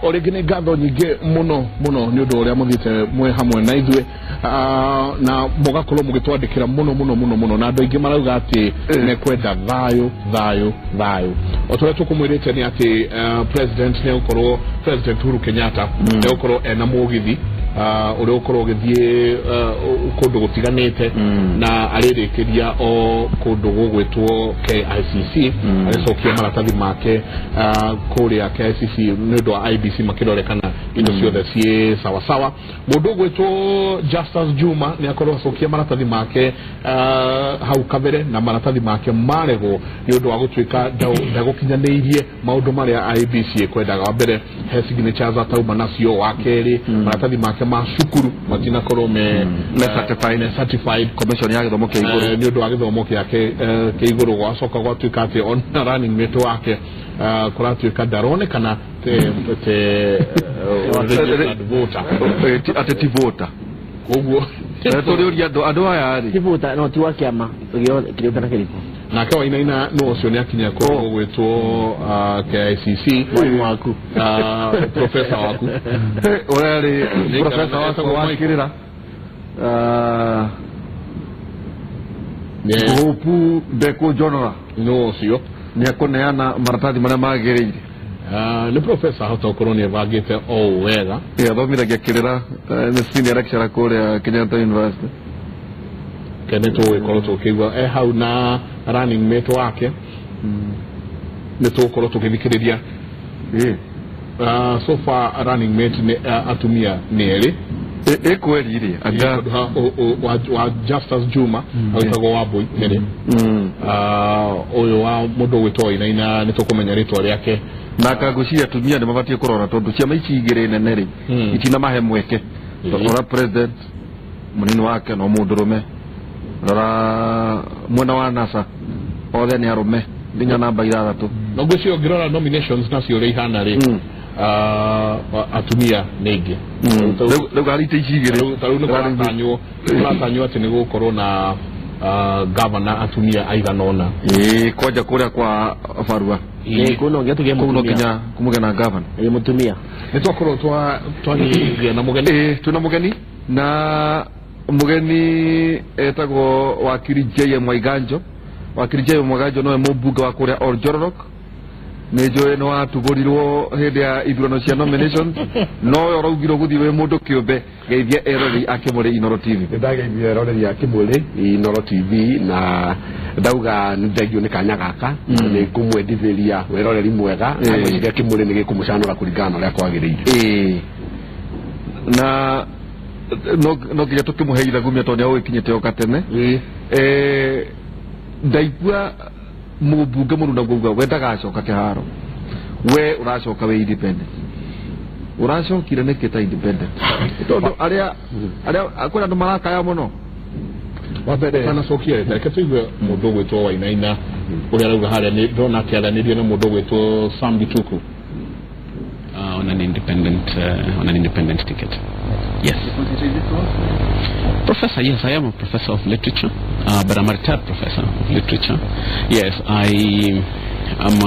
O rĩngĩ nĩ ngatho nyingĩ mũno mũno nĩ ũndũ ũrĩa mũthiĩte mwĩ hamwe na ithuĩ, na mũgakorwo mũgĩtwandĩkĩra mũno mũno mũno mũno, na andũ aingĩ marauga atĩ mekwenda thayũ thayũ thayũ. O ta ũrĩa tũkũmwĩrĩte nĩ atĩ president nĩ egũkorwo, President Uhuru Kenyatta nĩ egũkorwo ena mũgithi ũrĩa ũkorwo ũgĩthiĩ kũndũ gũtiganĩte, na arĩrĩkĩria o kũndũ gũgwĩtwo KICC, agĩcokia maratathi make kũrĩa KICC nĩ ũndũ wa IBC makĩrore kana indo ciothe ciĩ sawasawa. Mũndũ ũgwĩtwo Justus Juma nĩ akorwo acokia maratathi make hau kabere, na maratathi make maregwo nĩ ũndũ wa gũtuĩka ndagũkinyanĩirie maũndũ marĩa IBC ĩkwendaga. Wa mbere, he signatures atauma nacio. Wa kerĩ, maratathi make ma cukuru matinakorwo me Me certified. Me certified. Commission ya gĩthomo kĩa igũrũ. Nĩ ũndũ wa gĩthomo gĩake kĩa igũrũ. Gwacoka gwatuĩka atĩ ona running mate wake kũratuĩka ndaronekana te registered voter. Atĩ ti voter. Koguo Tũrĩũria andũ aya rĩ. Ti voter, no ti wa kĩama gĩothe kĩrĩkũ kana kĩrĩkũ. Nake Wainaina no ũcio nĩ akinya kũndũ gũgwĩtwo KICC. Mwalimu waku. Professor waku. Ũrĩa rĩ Nĩ professor wakwa etagwo wa Mike. Kĩrĩra, Hope ndekũnjonora. No ũcio nĩ ekũneana maratathi marĩa magĩrĩire. Nĩ professor ahota gũkorwo nĩ ebangĩte o ũũ wega. Athomithagia Kĩrĩra, nĩ senior lecturer kũrĩa Kenyatta University. Ke nĩ tũgũgĩkorwo tũkĩigua e hau na running mate wake, nĩ tũgũkorwo tũgĩthikĩrĩria. So far running mate nĩ atumia nĩ erĩ. Ĩ kweri rĩ anga? Tondũ wa Justus Juma agĩtagwo Wambui nĩrĩ, ũyũ wa mũndũ ũgwĩtwo Wainaina nĩ tũkũmenya rĩtwa rĩake. Na kangũciria atumia nĩ mabatiĩ kũrora tondũ ciama ici igĩrĩ nene rĩ itinamahe mweke. Rora president, mũnini wake no mũndũrũme. Rora mwena wa NASA, othe nĩ arũme nginya namba 6. Na ngwĩciria ũngĩrora nominations nacio ũrĩa ihana rĩ, atumia nĩ aingĩ. Rĩu harĩ itĩ ici igĩrĩ. Ta rĩu nĩ kũratanywo atĩ nĩ gũgũkorwo na gavana atumia aigana ũna. Ĩ kwanja kũrĩa kwa barua. Ĩ kũu no nginya tũgĩe kũu no mũtumia. Nginya kũmũgĩa na gavana. Ĩ mũtumia. Nĩ twakorwo twagĩa na mũgeni. Ĩ twĩna mũgeni, na mũgeni etagwo wakiri J.M. Waiganjo. Wakiri J.M. Waiganjo nowe mũmbunge wa kũrĩa Oljororok. Nĩ njũĩ nĩ watugũrirwo hĩndĩ ya ithurano cia nominations, nowe ũraugirwo gũthiĩ wĩ mũndũ kĩũmbe. Geithia eroreri a Kĩmũrĩ Inoro TV. Nĩ ndageithia eroreri a Kĩmũrĩ Inoro TV, na ndauga nĩ thengio nĩ kanya gaka, nĩ ngũmwendithĩria wĩroreri mwega, na ngwĩciria Kĩmũrĩ nĩ gĩkũmũcanũra kũringana na ũrĩa kwagĩrĩire. Ĩ na no nginya tũkĩmũhe ithagumia tondũ nĩ agũgĩkinyĩte o gatene. Ndaigua mũmbunge mũruna guauga we ndagacoka kĩharo, we ũracoka wĩ independent. Ũracokire nĩkĩ ta independent, tondũ arĩa kwĩna andũ marakaya mũno? Wa mbere, tanacokia rĩ, reke tũigue mũndũ ũgwĩtwo Wainaina ũrĩa arauga harĩa. Nĩ ndona akĩaranĩria na mũndũ ũgwĩtwo Sam Gituku. On an independent ticket. Yes. Professor, yes, I am a professor of literature, but I'm a retired professor of literature. Yes, I am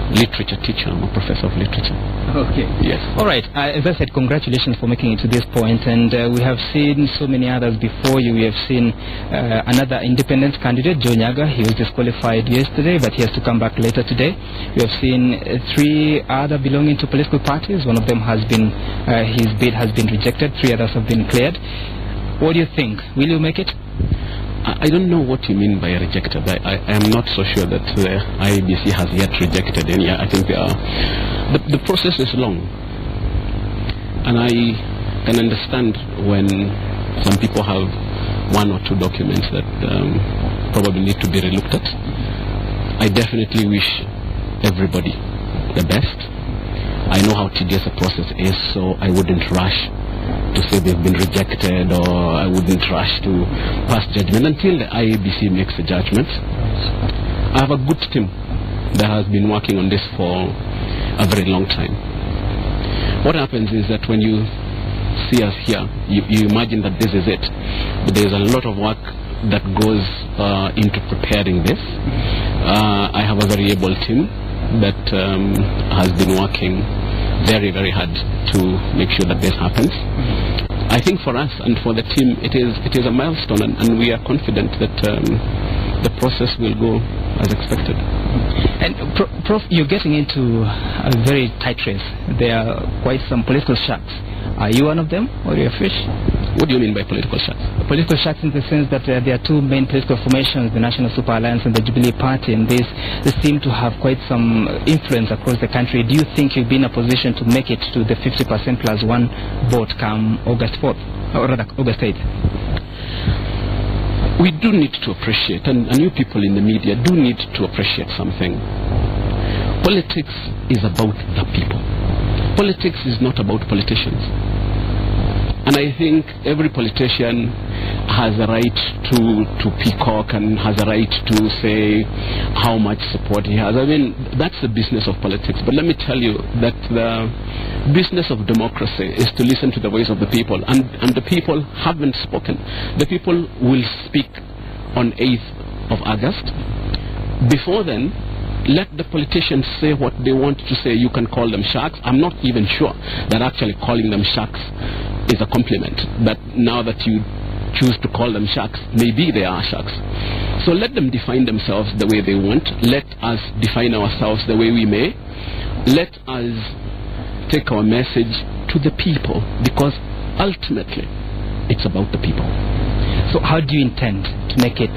literature teacher. I'm a professor of literature. Okay. Yes. All right. As I said, congratulations for making it to this point. And we have seen so many others before you. We have seen another independent candidate, Joe Nyaga. He was disqualified yesterday, but he has to come back later today. We have seen three other belonging to political parties. One of them has been, his bid has been rejected. Three others have been cleared. What do you think? Will you make it? I don't know what you mean by rejected. I am not so sure that the IEBC has yet rejected any. I think the process is long. And I can understand when some people have one or two documents that probably need to be relooked at. I definitely wish everybody the best. I know how tedious a process is, so I wouldn't rush to say they've been rejected, or I wouldn't rush to pass judgment until the IEBC makes a judgment. I have a good team that has been working on this for a very long time. What happens is that when you see us here, you imagine that this is it. But there's a lot of work that goes into preparing this. I have a very able team. that has been working very, very hard to make sure that this happens. I think for us and for the team, it is a milestone, and we are confident that the process will go as expected. And Prof, you're getting into a very tight race. There are quite some political sharks. Are you one of them, or are you a fish? What do you mean by political sharks? Political sharks in the sense that there are two main political formations, the National Super Alliance and the Jubilee Party, and they seem to have quite some influence across the country. Do you think you'll be in a position to make it to the 50% plus one vote come August 4th, or rather August 8th? We do need to appreciate, and you people in the media do need to appreciate something. Politics is about the people. Politics is not about politicians. And I think every politician has a right to peacock and has a right to say how much support he has. I mean, that's the business of politics. But let me tell you that the business of democracy is to listen to the voice of the people. And the people haven't spoken. The people will speak on 8th of August. Before then, let the politicians say what they want to say. You can call them sharks. I'm not even sure that actually calling them sharks is a compliment. But now that you choose to call them sharks, maybe they are sharks. So let them define themselves the way they want. Let us define ourselves the way we may. Let us take our message to the people, because ultimately it's about the people. So how do you intend to make it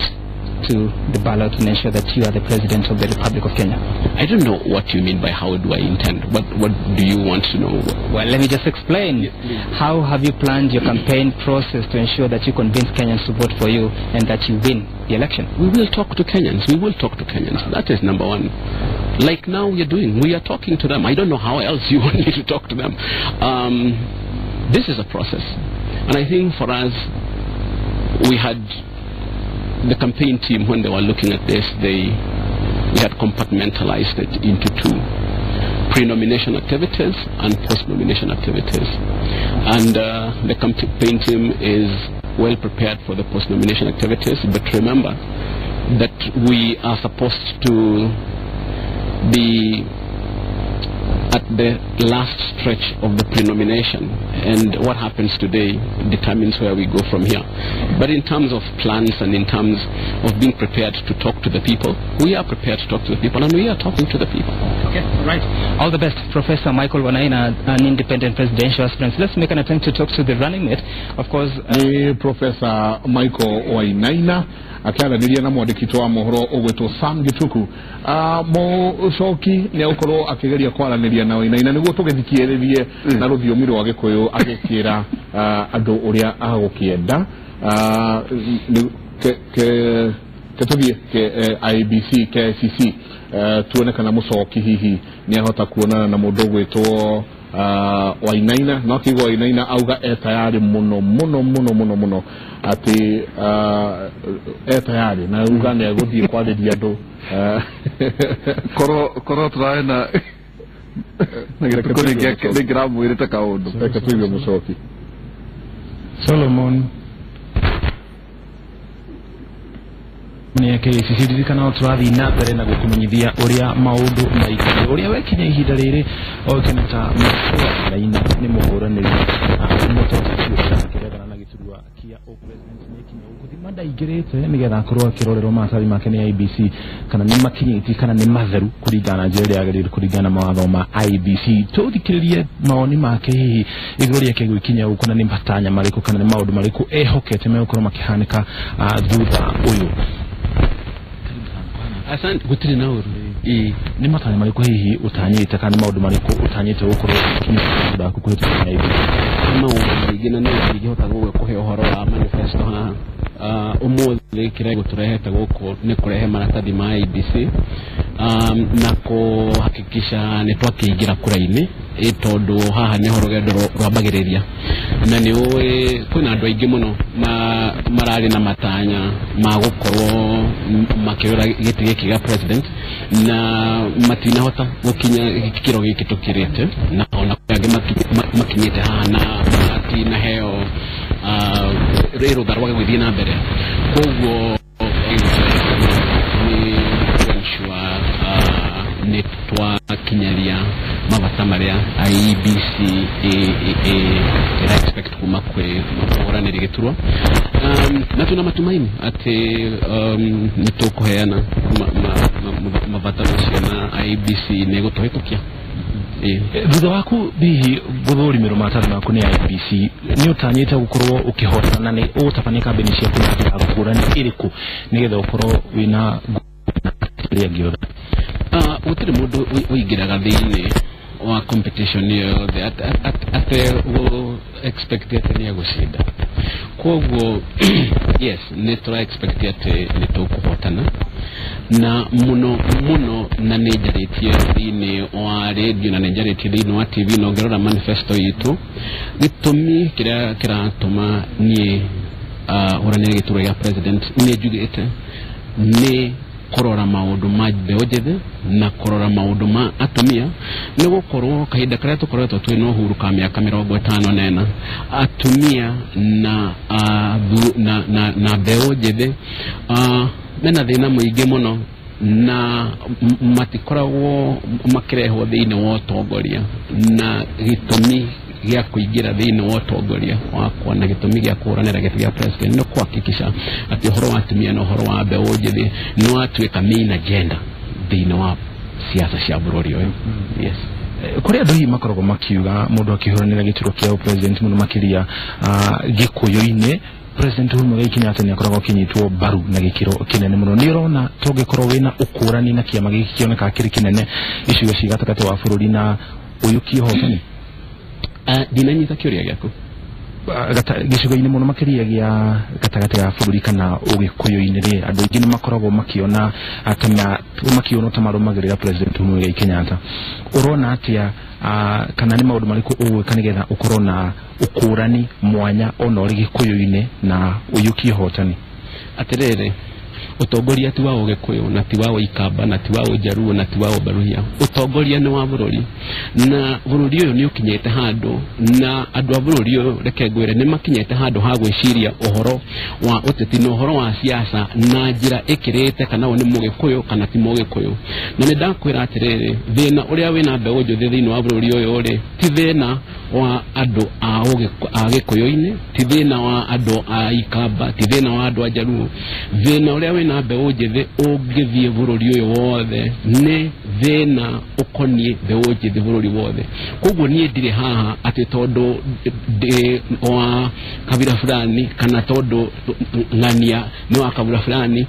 to the ballot and ensure that you are the president of the Republic of Kenya? I don't know what you mean by how do I intend. What do you want to know? Well, let me just explain. Yes, how have you planned your campaign process to ensure that you convince Kenyans to vote for you and that you win the election? We will talk to Kenyans. We will talk to Kenyans. That is number one. Like now we are doing. We are talking to them. I don't know how else you want me to talk to them. This is a process. And I think for us, we had the campaign team, when they were looking at this, we had compartmentalized it into two: pre-nomination activities and post-nomination activities. And the campaign team is well prepared for the post-nomination activities, but remember that we are supposed to be at the last stretch of the pre-nomination, and what happens today determines where we go from here. But in terms of plans and in terms of being prepared to talk to the people, we are prepared to talk to the people, and we are talking to the people. Okay, all right. All the best, Professor Michael Wainaina, an independent presidential aspirant. Let's make an attempt to talk to the running mate. Of course, Professor Michael Wainaina akiaranĩria na mwandĩki wa mohoro ũgwĩtwo Sam Gituku. Mũcoki nĩ egũkorwo akĩgeria kwaranĩria na Wainaina nĩguo tũgĩthikĩrĩrie na rũthiomi rwa Gĩkũyũ agĩkĩra andũ ũrĩa agũkĩenda. Ke tũthiĩ IEBC KICC tuone kana mũcoki hihi nĩ ahota kuonana na mũndũ ũgwĩtwo Wainaina. No akĩigua Wainaina auga e tayari mũno mũno mũno mũno mũno atĩ e tayari na auga nĩ egũthiĩ kwarĩria andũ. Korwo tũrarĩ na gĩtukũ nĩngĩramwĩrĩte kaũndũ. Reke tũigue mũcoki. Solomon nĩ KICC ririkana tũrathiĩ na mbere na gũkũmenyithia ũrĩa maũndũ maikare ũrĩa wekinya ihinda rĩrĩ oĩkaine ta Wainaina nĩ mũhũranĩri mũtongoria na gĩturwa kĩa president nĩ kinya gũthima ndaingĩrĩte nĩgetha akorwo akĩrorerwo maratathi make nĩ IEBC kana nĩ makinyĩtie kana nĩ matheru kũringana na njĩra ĩrĩa yagĩrĩire kũringana na mawatho ma IEBC. Tũthikĩrĩrie mawoni make hihi igũrũ rĩake gwĩkinya gũkũ na nĩ matanya marĩkũ kana nĩ maũndũ marĩkũ ehokete megũkorwo makĩhanĩka thutha ũyũ. Asante. Gũtirĩ na ũru. Nĩ matanya marĩkũ hihi ũtanyĩte kana nĩ maũndũ marĩkũ ũtanyĩte gũkorwo ũkinyia waku kũhĩtũkĩra IEBC? Maũndũ maingĩ na nĩ ingĩhota gũkũhe ũhoro wa manifesto haha. Ũmũthĩ kĩrĩa gũtũrehete gũkũ nĩ kũrehe maratathi ma IEBC na kũhakikisha nĩ twakĩingĩra kura-inĩ, tondũ haha nĩho rũgendo rwambagĩrĩria. Na nĩ ũĩ kwĩna andũ aingĩ mũno mararĩ na matanya ma gũkorwo makĩũra gĩtĩ gĩkĩ gĩa president na matinahota gũkinya gĩkĩro gĩkĩ tũkĩrĩte, na ona kwĩ angĩ makinyĩte haha na matinaheo rũtha rwa gũthiĩ na mbere. Koguo nĩ ensure nĩ twakinyaria mabata marĩa IEBC ĩra expect kuma kwĩ mũhũranĩri gĩturwa. Na tuna matumaini atĩ nĩ tũkũheana mabata macio na IEBC nĩ ĩgũtũhĩtũkia. Thutha waku hihi gũthũrimĩrwo maratathi maku nĩ IEBC nĩ ũtanyĩte gũkorwo ũkĩhotana nĩ ũgũtabania kambĩni ciaku na njĩra ngũrani ĩrĩkũ nĩgetha ũkorwo wĩna ĩrĩa ĩngĩ yothe? Gũtirĩ mũndũ ũingĩraga thĩinĩ wa competition ĩyo yothe ategũ expect atĩ nĩ egũcinda. Koguo yes, nĩ tũra expect atĩ nĩ tũkũhotana na mũno mũno, na nĩ njarĩtie thĩinĩ wa radio na nĩ njarĩtie thĩinĩ wa TV, na ũngĩrora manifesto itũ, gĩtũmi kĩrĩa kĩratũma niĩ hũranĩre gĩturwa gĩa president nĩ njugĩte nĩ kũrora maũndũ ma mbeũ njĩthĩ na kũrora maũndũ ma atumia, nĩ gũkorwo kahinda karĩa tũkoretwo twĩ na ũhuru ka mĩaka 54, atumia na na mbeũ njĩthĩ mena thĩna mũingĩ mũno na matikoragwo makĩrehwo thĩinĩ wa ũtongoria, na gĩtũmi gĩa kũingĩra thĩinĩ wa ũtongoria wakwa na gĩtũmi gĩa kũhũranĩra gĩtĩ gĩa president nĩ kũhakikisha atĩ ũhoro wa atumia na ũhoro wa mbeũ njĩthĩ nĩ watuĩka main agenda thĩinĩ wa siasa cia bũrũri ũyũ. Yes. Kũrĩ andũ hihi makoragwo makiuga mũndũ akĩhũranĩra gĩturwa kĩa president mũno makĩria Gĩkũyũ-inĩ, President Uhuru Muigai Kenyatta nĩ akoragwo akĩnyitwo mbaru na gĩkĩro kĩnene mũno. Nĩ ũrona tũngĩkorwo wĩna ũkũrani na kĩama gĩkĩ kĩonekaga kĩrĩ kĩnene icigo ci gatagatĩ wa bũrũri na ũyũkie ũhotani? Ndinanyita kĩũria gĩaku. Gĩcigo-inĩ mũno makĩria gĩa gatagatĩ ga bũrũri kana ũgĩkũyũ-inĩ rĩ, andũ aingĩ nĩ makoragwo makĩona makĩonwo ta marũmagĩrĩra President Uhuru Muigai Kenyatta. Ũrona atĩa kana nĩ maũndũ marĩkũ ũgwĩka nĩgetha ũkorwo na ũkũrani mwanya ona ũrĩ gĩkũyũ-inĩ na ũiyũkie ũhotani? Atĩrĩrĩ, ũtongoria ti wa ũgĩkũyũ na ti wa ũikamba na ti wa ũjaruo na ti wa ũbaruhia. Ũtongoria nĩ wa bũrũri, na bũrũri ũyũ nĩ ũkinyĩte handũ, na andũ a bũrũri ũyũ reke ngwĩre nĩ makinyĩte handũ ha gwĩciria ũhoro wa ũteti na ũhoro wa siasa na njĩra ĩkĩrĩte kana ũyũ nĩ mũgĩkũyũ kana ti mũgĩkũyũ. Na nĩ ndakwĩra atĩrĩrĩ, thĩna ũrĩa wĩna mbeũ njĩthĩ thĩinĩ wa bũrũri ũyũ rĩ, ti thĩna wa andũ a gĩkũyũ-inĩ, ti thĩna wa andũ a ikamba, ti thĩna wa andũ a jaruo. Thĩna ũrĩa wĩna mbeũ njĩthĩ ũngĩthiĩ bũrũri ũyũ wothe nĩ thĩna ũkoniĩ mbeũ njĩthĩ bũrũri wothe. Koguo niĩ ndirĩ haha atĩ tondũ ndĩ wa kabira fulani kana tondũ ng'ania nĩ wa kabira fulani,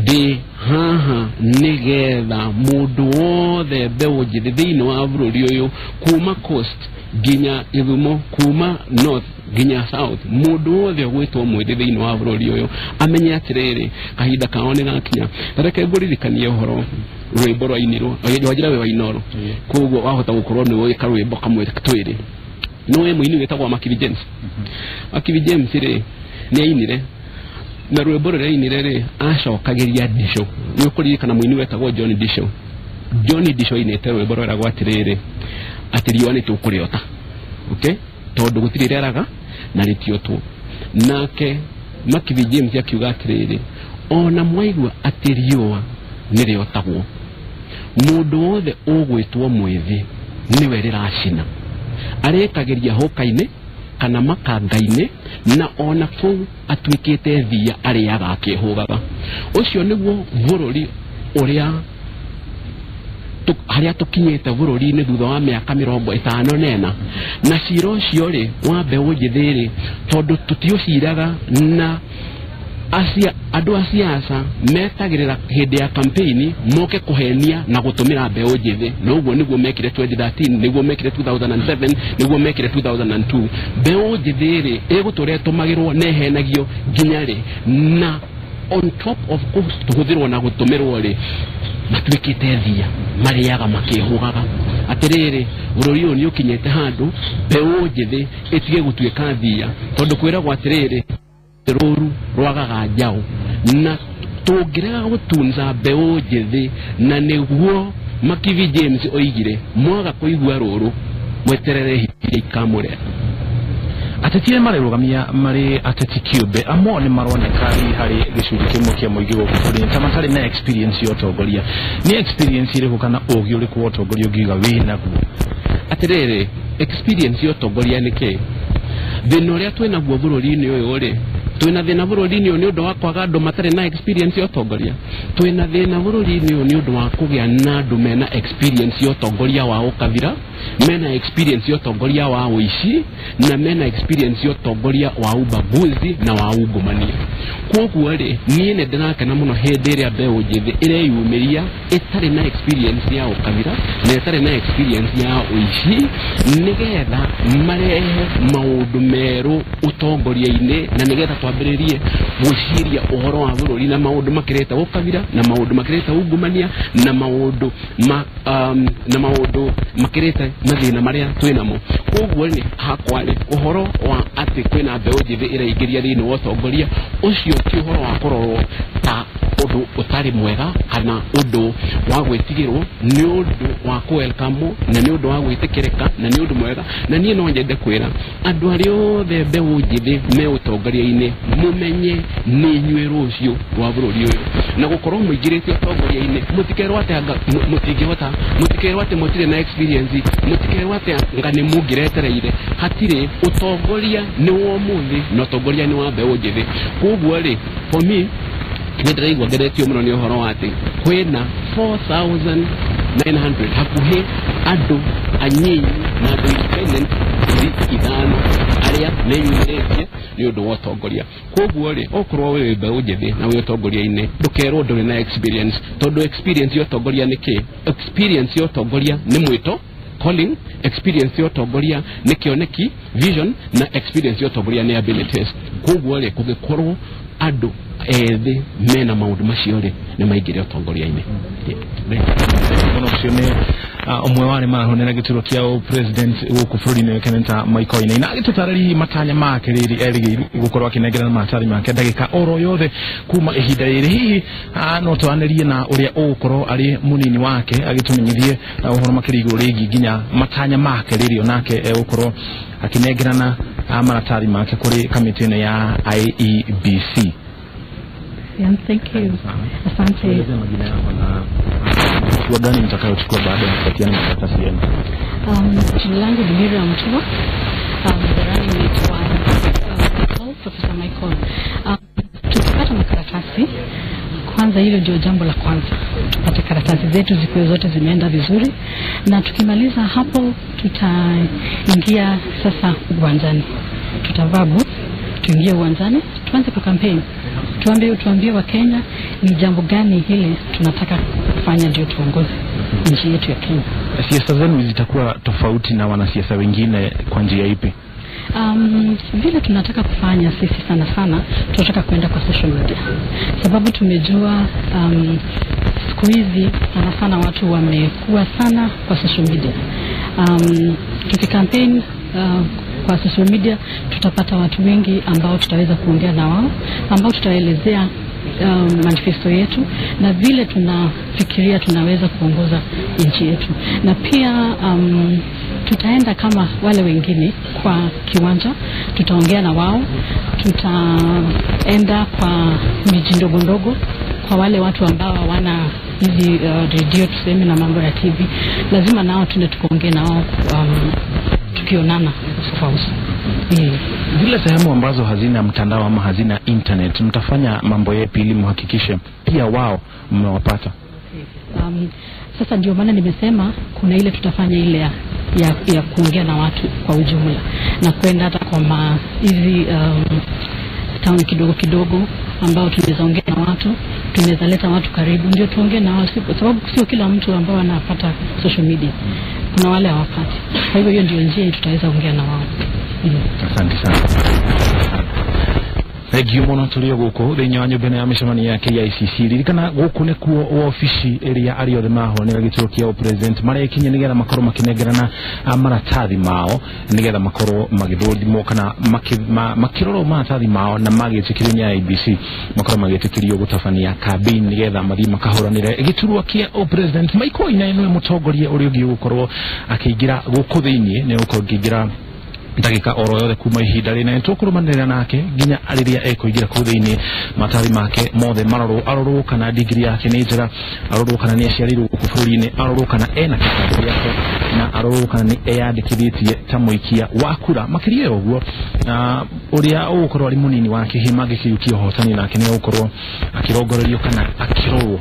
ndĩ haha nĩgetha mũndũ wothe mbeũ njĩthĩ thĩinĩ wa bũrũri ũyũ kuma coast nginya Gĩthumo, kuma north nginya south, mũndũ wothe ũgwĩtwo mwĩthĩ thĩinĩ wa bũrũri ũyũ amenye atĩrĩrĩ, kahinda kao nĩ gakinya. Na reke ngũririkanie ũhoro rwĩmbo rwainirwo wanjĩra wĩ wa Inooro, koguo wahota gũkorwo nĩ ũĩ karwĩmbo kamwe twĩrĩ. Nĩ ũĩ mũini wĩtagwo Makiri James? Makiri James rĩ, nĩ ainire na rwĩmbo rũrĩa ainire rĩ, acokagĩria Ndicũ. Nĩ ũkũririkana mũini wetagwo John Ndicũ? John Ndicũ ainĩte rwĩmbo rweragwo atĩrĩrĩ, atĩ riũa nĩ tũkũrĩota, okay, tondũ gũtirĩ rĩaraga na rĩtiotwo. Nake Makithi James akiuga atĩrĩrĩ, ona mwaigua atĩ riũa nĩ rĩotagwo, mũndũ wothe ũgwĩtwo mwĩthĩ nĩwe rĩracina, arĩkagĩria hũka-inĩ kana makanga-inĩ, na ona kũu atuĩkĩte thia arĩaga akĩhũgaga. Ũcio nĩguo bũrũri ũrĩa harĩa tũkinyĩte bũrũri-inĩ thutha wa mĩaka 54. Na cira ũcio rĩ wa mbeũ njĩthĩ rĩ, tondũ tũtiũciraga na andũ a siasa metagĩrĩra hĩndĩ ya campaign moke kũhenia na gũtũmĩra mbeũ njĩthĩ, na ũguo nĩguo mekire 2013, nĩguo mekire 2007, nĩguo mekire 2002. Mbeũ njĩthĩ rĩ ĩgũtũra ĩtũmagĩrwo na ĩhenagio nginya rĩ, na on top of kũhũthĩrwo na gũtũmĩrwo rĩ, matuĩkĩte thia marĩaga makĩhũgaga. Atĩrĩrĩ, bũrũri ũyũ nĩ ũkinyĩte handũ mbeũ njĩthĩ ĩtige gũtuĩka thia, tondũ kwĩragwo atĩrĩrĩ, rũru rwagaga njaũ, na tũngĩrega gũtunza mbeũ njĩthĩ, na nĩguo Makithi James oigire, mwaga kũigua rũrũ mweterere ihinda ikamũrĩa. Ateti arĩa marerũgamia marĩ ateti kĩũmbe amwe nĩ maroneka harĩ gĩcunjĩ kĩmwe kĩa mũingĩ gũkũ bũrũri-inĩ ta matarĩ na experience ya ũtongoria. Nĩ experience ĩrĩkũ kana ũgĩ ũrĩkũ wa ũtongoria ũngiuga wĩ naguo? Atĩrĩrĩ, experience ya ũtongoria nĩ kĩ? Thĩna ũrĩa twĩnaguo bũrũri-inĩ ũyũ rĩ, twĩna thĩna bũrũri-inĩ ũyũ nĩ ũndũ wa kwaga andũ matarĩ na experience ya ũtongoria. Twĩna thĩna bũrũri-inĩ ũyũ nĩ ũndũ wa kũgĩa na andũ mena experience ya ũtongoria wa ũkabira, mena experience ya ũtongoria wa ũici, na mena experience ya ũtongoria wa ubaguzi na wa ungumania. Koguo rĩ, niĩ nĩ ndĩrakena mũno hĩndĩ ĩrĩa mbeũ njĩthĩ ĩreyumĩria ĩtarĩ na experience ya ũkabira na ĩtarĩ na experience ya ũici, nĩgetha marehe maũndũ merũ ũtongoria-inĩ, na nĩgetha twambĩrĩrie gwĩciria ũhoro wa bũrũri na maũndũ makĩrĩte ũkabira na maũndũ makĩrĩte ungumania na maũndũ na maũndũ makĩrĩte mathĩna marĩa twĩnamo. Koguo rĩ, hakwa rĩ, ũhoro wa atĩ kwĩna mbeũ njĩthĩ ĩraingĩria thĩinĩ wa ũtongoria ũcio ti ũhoro wa kũrorwo ta ũndũ ũtarĩ mwega kana ũndũ wa gwĩtigĩrwo, nĩ ũndũ wa kũ-welcome na nĩ ũndũ wa gwĩtĩkĩrĩka na nĩ ũndũ mwega. Na niĩ no nyende kwĩra andũ arĩa othe mbeũ njĩthĩ me ũtongoria-inĩ, mũmenye nĩ inyuĩ rũciũ rwa bũrũri ũyũ, na gũkorwo mũingĩrĩte ũtongoria-inĩ mũtikerwo atĩ anga mũtingĩhota, mũtikerwo atĩ mũtirĩ na experience, mũtikerwo atĩ anga nĩ mũngĩretereire. Hatirĩ, ũtongoria nĩ wa ũmũthĩ na ũtongoria nĩ wa mbeũ njĩthĩ. Koguo rĩ, for me nĩ ndĩraigua ngeretio mũno nĩ ũhoro wa atĩ kwĩna 4900 hakuhĩ andũ anyinyi na andũ independent 5,000 arĩa meyumĩrĩtie nĩ ũndũ wa ũtongoria. Koguo rĩ, okorwo wĩ mbeũ njĩthĩ na wĩ ũtongoria-inĩ, ndũkerwo ndũrĩ na experience, tondũ experience ya ũtongoria nĩ kĩ? Experience ya ũtongoria nĩ mwĩto, calling. Experience ya ũtongoria nĩ kĩoneki, vision, na experience ya ũtongoria nĩ abilities. Koguo rĩ, kũngĩkorwo andũ ethĩ mena maũndũ macio rĩ, nĩ maingĩre ũtongoria-inĩ. Mũno ũcio nĩ ũmwe wa arĩa marahũnĩra gĩturwa kĩa president gũkũ bũrũri-inĩ Kenyatta Michael Wainaina, agĩtũtarĩria matanya make rĩrĩ erĩgĩrĩire gũkorwo akĩnengerana maratathi make ndagĩka oro yothe kuma ihinda rĩrĩ. Hihi no twaranĩrie na ũrĩa ũgũkorwo arĩ mũnini wake agĩtũmenyithie ũhoro makĩria igũrũ rĩgiĩ nginya matanya make rĩrĩ onake egũkorwo akĩnengerana maratathi make kũrĩ kamĩtĩ ĩno ya IEBC. Yeah, thank you. Asante. Majina yako na hatua gani mtakayochukua baada ya kupatiana makaratasi yenu? Jina langu ni Miriam Mutua. The running mate wa Professor Michael. Tukipata makaratasi, kwanza hilo ndio jambo la kwanza. Tupate karatasi zetu zikuwe zote zimeenda vizuri, na tukimaliza hapo tutaingia sasa uwanjani. Tutavaa boots, tuingie uwanjani, tuanze kwa campaign. Tuambie wa Kenya ni jambo gani hile tunataka kufanya ndio tuongoze nchi yetu ya Kenya. Siasa zenu zitakuwa tofauti na wanasiasa wengine kwa njia ipi? Vile tunataka kufanya sisi sana sana, tunataka kwenda kwa social media. Sababu tumejua siku hizi sana sana watu wamekuwa sana kwa social media. Tukicampaign kwa social media tutapata watu wengi ambao tutaweza kuongea na wao, ambao tutaelezea manifesto yetu na vile tunafikiria tunaweza kuongoza nchi yetu. Na pia tutaenda kama wale wengine kwa kiwanja, tutaongea na wao, tutaenda kwa miji ndogo ndogo, kwa wale watu ambao hawana hizi radio tuseme na mambo ya TV, lazima nao tuende tukaongee na wao tukionana uso kwa uso. Zile sehemu ambazo hazina mtandao ama hazina internet, mtafanya mambo yapi ili muhakikishe pia wao mmewapata? Sasa ndio maana nimesema kuna ile tutafanya ile ya kuongea na watu kwa ujumla na kwenda hata kwa hizi town kidogo kidogo ambao tunaweza ongea na watu, tunaweza leta watu karibu ndio tuongee na wao, sababu sio kila mtu ambao anapata social media, kuna wale hawapati. Kwa hivyo hiyo ndio njia tutaweza ongea na wao. Asante sana. Thank you mũno tũrĩ o gũkũ thĩinĩ wa nyũmba ĩno ya mĩcemanio ya KICC. Ririkana gũkũ nĩkuo wabici ĩrĩa arĩa othe marahũranĩra gĩturwa kĩa president marekinyia nĩgetha makorwo makĩnengerana maratathi mao nĩgetha makorwo magĩthũrimwo kana makĩrorwo maratathi mao na magĩtĩkĩrio nĩ IEBC makorwo magĩtĩkĩrio gũtabania campaign nĩgetha mathiĩ makahũranĩre gĩturwa kĩa president. Michael Wainaina nĩwe mũtongoria ũrĩa ũngĩ ũgũkorwo akĩingĩra gũkũ thĩinĩ, nĩ ũgũkorwo akĩingĩra ndagika oro yothe kuma ihinda rĩna tũkũrũmanĩrĩra nake nginya rĩrĩa ekũingĩra kũu thĩinĩ matari make mothe marorwo arorwo kana digiri yake nĩ njega arorwo kana nĩ aciarirwo gũkũ bũrũri-inĩ arorwo kana ena kĩbandĩ gĩake na arorwo kana nĩ eyandĩkithĩtie ta mũikia wa kura makĩria ya ũguo ũrĩa ũgũkorwo arĩ mũnini wa kĩhima gĩkĩyukia ũhotani nake nĩ egũkorwo akĩrongorerio kana akĩrorwo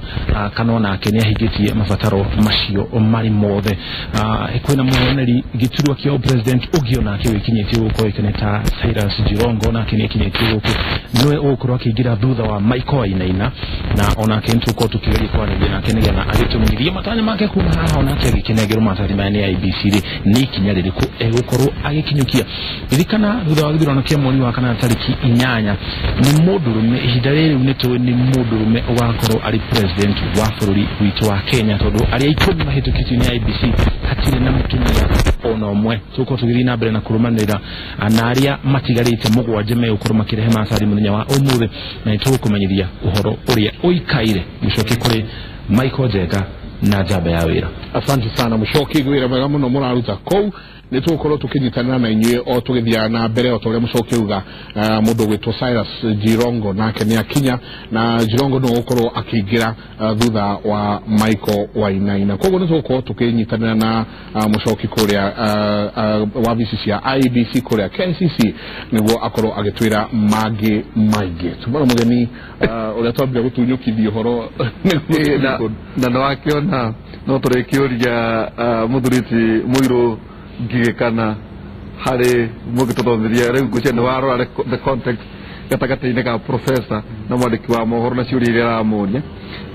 kana onake nĩ ahingĩtie mabataro macio marĩ mothe. Kwĩna mũhũranĩri gĩturwa kĩa president ũngĩ onake wĩkinyĩtie gũkũ oĩkaine ta Cyrus Jirongo nake nĩ akinyĩtie gũkũ nĩwe ũgũkorwo akĩingĩra thutha wa Michael Wainaina na onake nĩ tũgũkorwo tũkĩgeria kwaranĩria nake nĩgetha agĩtũmenyithie matanya make kuma haha onake agĩkĩnengerwo maratathi maya nĩ IEBC rĩ nĩ ikinya rĩrĩkũ egũkorwo agĩkinyũkia. Ririkana thutha wa gĩthurano kĩa mweri wa kana tarĩki 8 nĩ mũndũrũme ihinda rĩrĩ nĩ tũĩ nĩ mũndũrũme ũgakorwo arĩ president wa bũrũri witũ wa Kenya tondũ arĩa 10 mahĩtũkĩtio nĩ IEBC hatirĩ na mũtumia ona ũmwe. Tũgũkorwo tũgĩthiĩ na mbere na kũrũmanĩrĩra na arĩa matigarĩte 7 megũkorwo makĩrehe maratathi mũthenya wa ũmũthĩ na nĩ tũgũkũmenyithia ũhoro ũrĩa ũikaire. Mũcoke kũrĩ Michael Njenga na njamba ya wĩra. Asante sana Mũcoki, wĩra mwega mũno mũraruta kũu. Nĩ tũgũkorwo tũkĩnyitanĩra na inyuĩ o tũgĩthiaga na mbere o ta ũrĩa Mũcoki auga. Mũndũ ũgwĩtwo Cyrus Jirongo nake nĩ akinya na Jirongo nĩ ũgũkorwo akĩingĩra thutha wa Michael Wainaina. Koguo nĩ tũgũkorwo tũkĩnyitanĩra na Mũcoki kũrĩa wabici cia IEBC kũrĩa KICC nĩguo akorwo agĩtwĩra mangĩ maingĩ. Tumara mũgeni ũrĩa twambire gũtunyũkithia ũhoro na nĩ wakĩona no tũrĩkĩũria mũthuriti mũirũ ngigĩ kana harĩ mũngĩtũthomiria rĩu ngwĩciria nĩ warora the context gatagatĩ-inĩ ka professor na mwandĩki wa mohoro na ciũria iria aramũria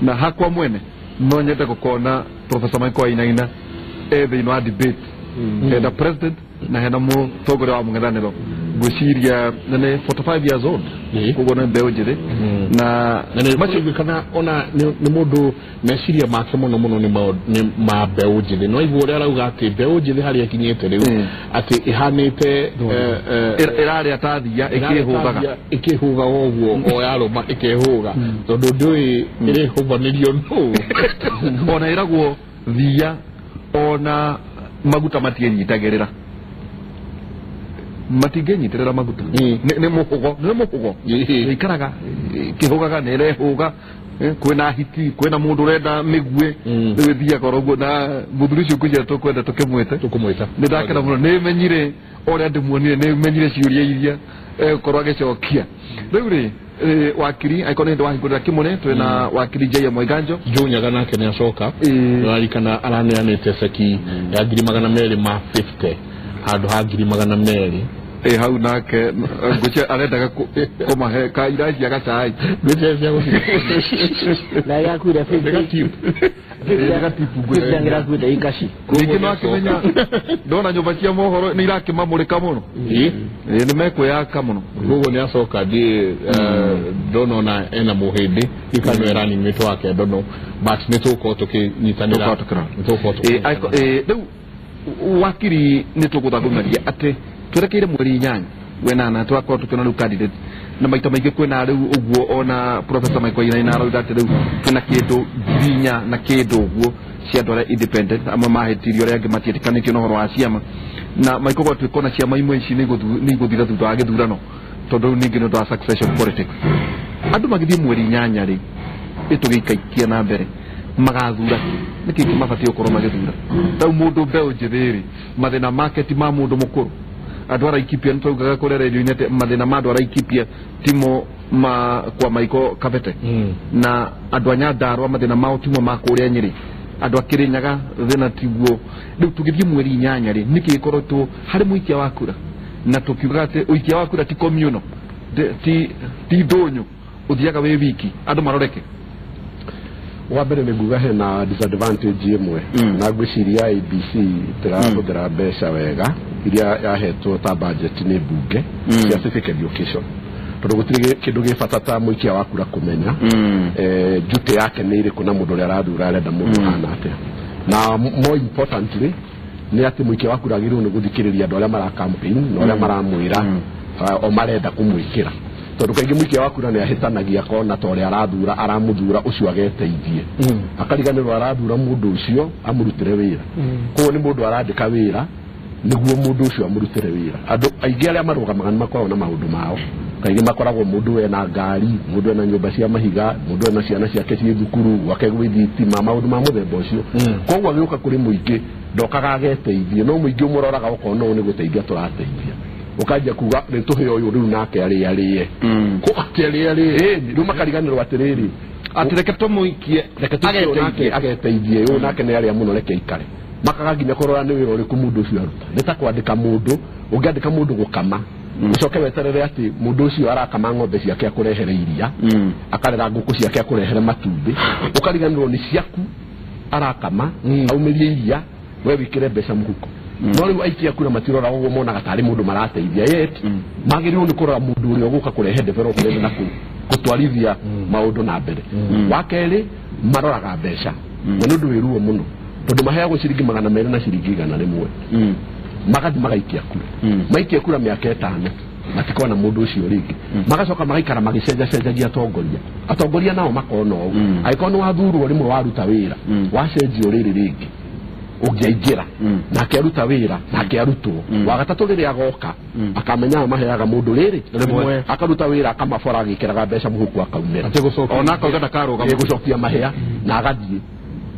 na hakwa mwene no nyende gũkona Professor Michael Wainaina e thĩinĩ wa debate hena president na hena mũtongoria wa mũng'ethanĩro ngwĩciria na nĩ 45 years old koguo nĩ mbeũ njĩthĩ na macio ona nĩ mũndũ meciria make mũno mũno nĩ ma mbeũ njĩthĩ no igua ũrĩa arauga atĩ mbeũ njĩthĩ harĩa ĩkinyĩte rĩu atĩ ĩhanĩte ĩrarĩa ta thia ĩkĩhũgaga ĩkĩhũgaga ũguo o yarũma ĩkĩhũga tondũ ndũĩ ĩrĩhũbanĩrio nũ ona ĩragwo thia ona maguta matiĩnyitagĩrĩra matingĩnyitĩrĩra maguta nĩ mũhũgo nĩ mũhũgo ĩikaraga ĩkĩhũgaga nĩ ĩrehũga kwĩna hiti kwĩna mũndũ ũrenda mĩguĩ rĩu ĩthiaga oro ũguo na mũthuri ũcio ngwĩciria tũkwenda tũkĩmwĩte tũkũmwĩta nĩ ndakena mũno nĩ menyire ũrĩa ndĩmuonire nĩ menyire ciũria iria egũkorwo agĩcokia rĩu rĩ wakiri angĩkorwo nĩ hĩndĩ wahingũrĩra kĩmũrĩ twĩna wakiri J.M. Waiganjo Joe Nyaga nake nĩ acoka nĩwarikana araneanĩte ceki ya 250,000 handũ ha 200,000 hau nake ngwĩciria arendaga kũmahe ka iracia gacai ngwĩciria cia gũci na yakuire 50 ngirakuire ikaci ningĩ nĩwakĩmenya ndona nyũmba cia mohoro nĩ irakĩmamũrĩka mũno nĩ mekwĩyaka mũno koguo nĩ acoka ndiĩ ndona ona ena mũhĩndĩ ikano running mate wake ndono but nĩ tũgũkorwo tũkĩnyitanĩra rĩu wakiri nĩ tũgũthagũmeria atĩ twerekeire mweri 8 wenana twakorwo tukiona rĩu candidate na maita maingĩ kwĩna rĩu ũguo ona Professor Michael Wainaina arauga atĩ rĩu kwĩna kĩndũ 4,000 na kĩndũ ũguo cia andũ arĩa independent amwe mahĩtirio arĩa angĩ matiĩtĩkanĩtio na ũhoro wa ciama na Michael gwatuĩka ona ciama imwe ici nĩ igũthira thutha wa gĩthurano tondũ rĩu ningĩ nĩ ũndũ wa succession politics andũ magĩthiĩ mweri 8 rĩ ĩtũgĩikaikia na mbere magathura nĩkĩ kĩmabatiĩ gũkorwo magĩthura rĩu mũndũ mbeũ njĩthĩ rĩ mathĩna make ti ma mũndũ mũkũrũ andũ a Laikipia nĩtwaugaga kũrĩa radio-inĩ atĩ mathĩna ma andũ a Laikipia timo ma kwa Michael Kabete na andũ a Nyandarua mathĩna mao timo ma kũrĩa Nyĩrĩ andũ a Kĩrĩnyaga thĩna tiguo rĩu tũgĩthiĩ mweri 8 rĩ nĩkĩ gĩkoretwo harĩ mũikia wa kura na tũkiugaga atĩ ũikia wa kura ti communal ti ndũnyũ ũthiaga wĩ wiki andũ maroreke wa mbere nĩ nguga hena disadvantage ĩmwe na ngwĩciria IEBC ndĩrahũthĩra mbeca wega iria yahetwo ta budget nĩ mbunge cia civic education tondũ gũtirĩ kĩndũ gĩ bata ta mũikia wa kura kũmenya duty yake nĩ ĩrĩkũ na mũndũ ũrĩa arathura arenda mũndũ ũhana atĩa na more importantly nĩ atĩ mũikia wa kura agĩrĩirwo nĩ gũthikĩrĩria andũ arĩa mara campaign na arĩa maramwĩra o marenda kũmwĩkĩra tondũ kaingĩ mũikia wa kura nĩ ahĩtanagia akona ta ũrĩa arathura aramũthura ũcio ageteithie akariganĩrwo arathura mũndũ ũcio amũrutĩre wĩra koguo nĩ mũndũ arandĩka wĩra Nĩguo mũndũ ũcio amũrutĩre wĩra. Andũ aingĩ arĩa marũgamaga nĩ makoragwo na maũndũ mao. Kaingĩ makoragwo mũndũ wena ngari, mũndũ wena nyũmba cia mahiga, mũndũ wena ciana ciake ciĩ thukuru, gwake gwĩ thitima, maũndũ ma mũthemba ũcio. Koguo agĩũka kũrĩ mũingĩ ndokaga ageteithie, no mũingĩ ũmũroraga ũkona ũũ nĩ gũteithia tũrateithia. Ũkanjia kuga nĩ tũhe ũyũ rĩu nake arĩarĩe. Atĩ arĩarĩe. Ĩni, rĩu makariganĩrwo atĩrĩrĩ, atĩ reke tũmũikie, reke tũikie nake ageteithie, ũyũ nake nĩ arĩa mũno reke aikare. Makaga nginya kũrora nĩ wĩra ũrĩkũ mũndũ ũcio aruta. Nĩ ta kwandĩka mũndũ, ũngĩandĩka mũndũ gũkama, ũcoke weterere atĩ mũndũ ũcio arakama ng'ombe ciake akũrehere iria, akarera ngũkũ ciake akũrehere matumbĩ, ũkariganĩrwo nĩ ciaku arakama, aumĩrie iria, we wĩkĩre mbeca mũhuko. No rĩu aikia kura matirora ũguo, monaga tarĩ mũndũ marateithia, yet magĩrĩirwo nĩ kũrora mũndũ ũrĩa ũgũka kũrehe development na gũtwarithia maũndũ na mbere. Wa kerĩ, maroraga mbeca, na nĩ ũndũ wĩ ruo mũno tondũ maheagwo ciringi 200 na ciringi 100, magathi magaikia kura, maikia kura mĩaka 5 matikona mũndũ ũcio rĩngĩ, magacoka magaikara magĩcenjacenjagia atongoria, atongoria nao makona ũũ, angĩkorwo nĩ wathurwo rĩmwe waruta wĩra, wacenjio rĩrĩ rĩngĩ ũngĩaingĩra nake aruta wĩra nake arutwo. Wa gatatũ rĩrĩa agoka akamenya aya maheaga mũndũ rĩrĩ akaruta wĩra akamabora agĩkĩraga mbeca mũhuko akaumĩra, ona akauga ndakarũgama gũcokia mahĩa na agathiĩ.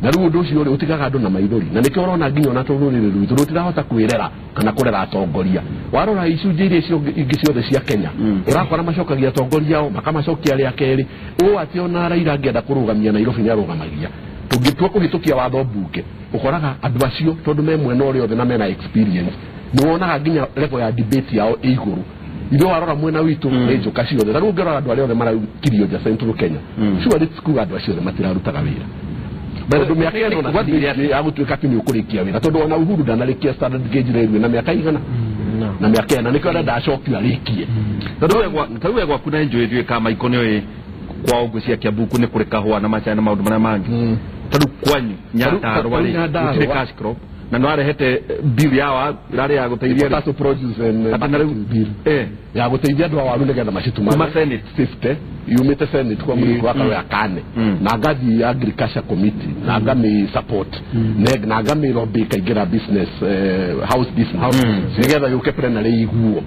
Na rĩu ũndũ ũcio rĩ ũtigaga andũ na maithori, na nĩkĩo ũrona nginya ona rũrĩrĩ rwitũ rũtirahota kwĩrera kana kũrera atongoria. Warora icunjĩ iria ingĩ ciothe cia Kenya, ũrakora macokagia atongoria ao makamacokia rĩa kerĩ, ũũ atĩ ona Raila angĩenda kũrũgamia Nairobi nĩ arũgamagia. Tũngĩtua kũhĩtũkia watho mbunge, ũkoraga andũ acio tondũ me mwena ũrĩa othe na mena experience, nĩ wonaga nginya level ya debate yao ĩ igũrũ. Ithuĩ warora mwena witũ nĩ njũka ciothe. Ta rĩu ũngĩrora andũ arĩa othe marakirio nja Central Kenya, surely ti kuga andũ acio othe matirarutaga wĩra. Tondũ mĩaka ĩno na ya gũtuĩka atĩ nĩ ũkũrĩkia wĩra, tondũ ona Uhuru ndanarĩkia standard gauge railway na mĩaka igana na mĩaka ĩna, nĩkĩo arenda acokio arĩkie. Ta rĩu we gwaku na njũĩ ithuĩ Kamaiko nĩũĩ kwao ngũ cia Kiambu nĩ kũrĩ kahũa na macani na maũndũ marĩa mangĩ. Ta rĩu kwanyu Nyandarũa rĩ gũtirĩ cash crop, na nĩ warehete bill ya waru ĩrarĩ ya gũteithia potato produce and marketing bill ya gũteithia andũ a waru nĩgetha macitumane kuma Senate 50 yumĩte Senate kwa mũriko wa Karũya Kane, na ngathiĩ agriculture committee na ngamĩ support na ngamĩ lobby ĩkaingĩra business house business nĩgetha yũke plenary iguo.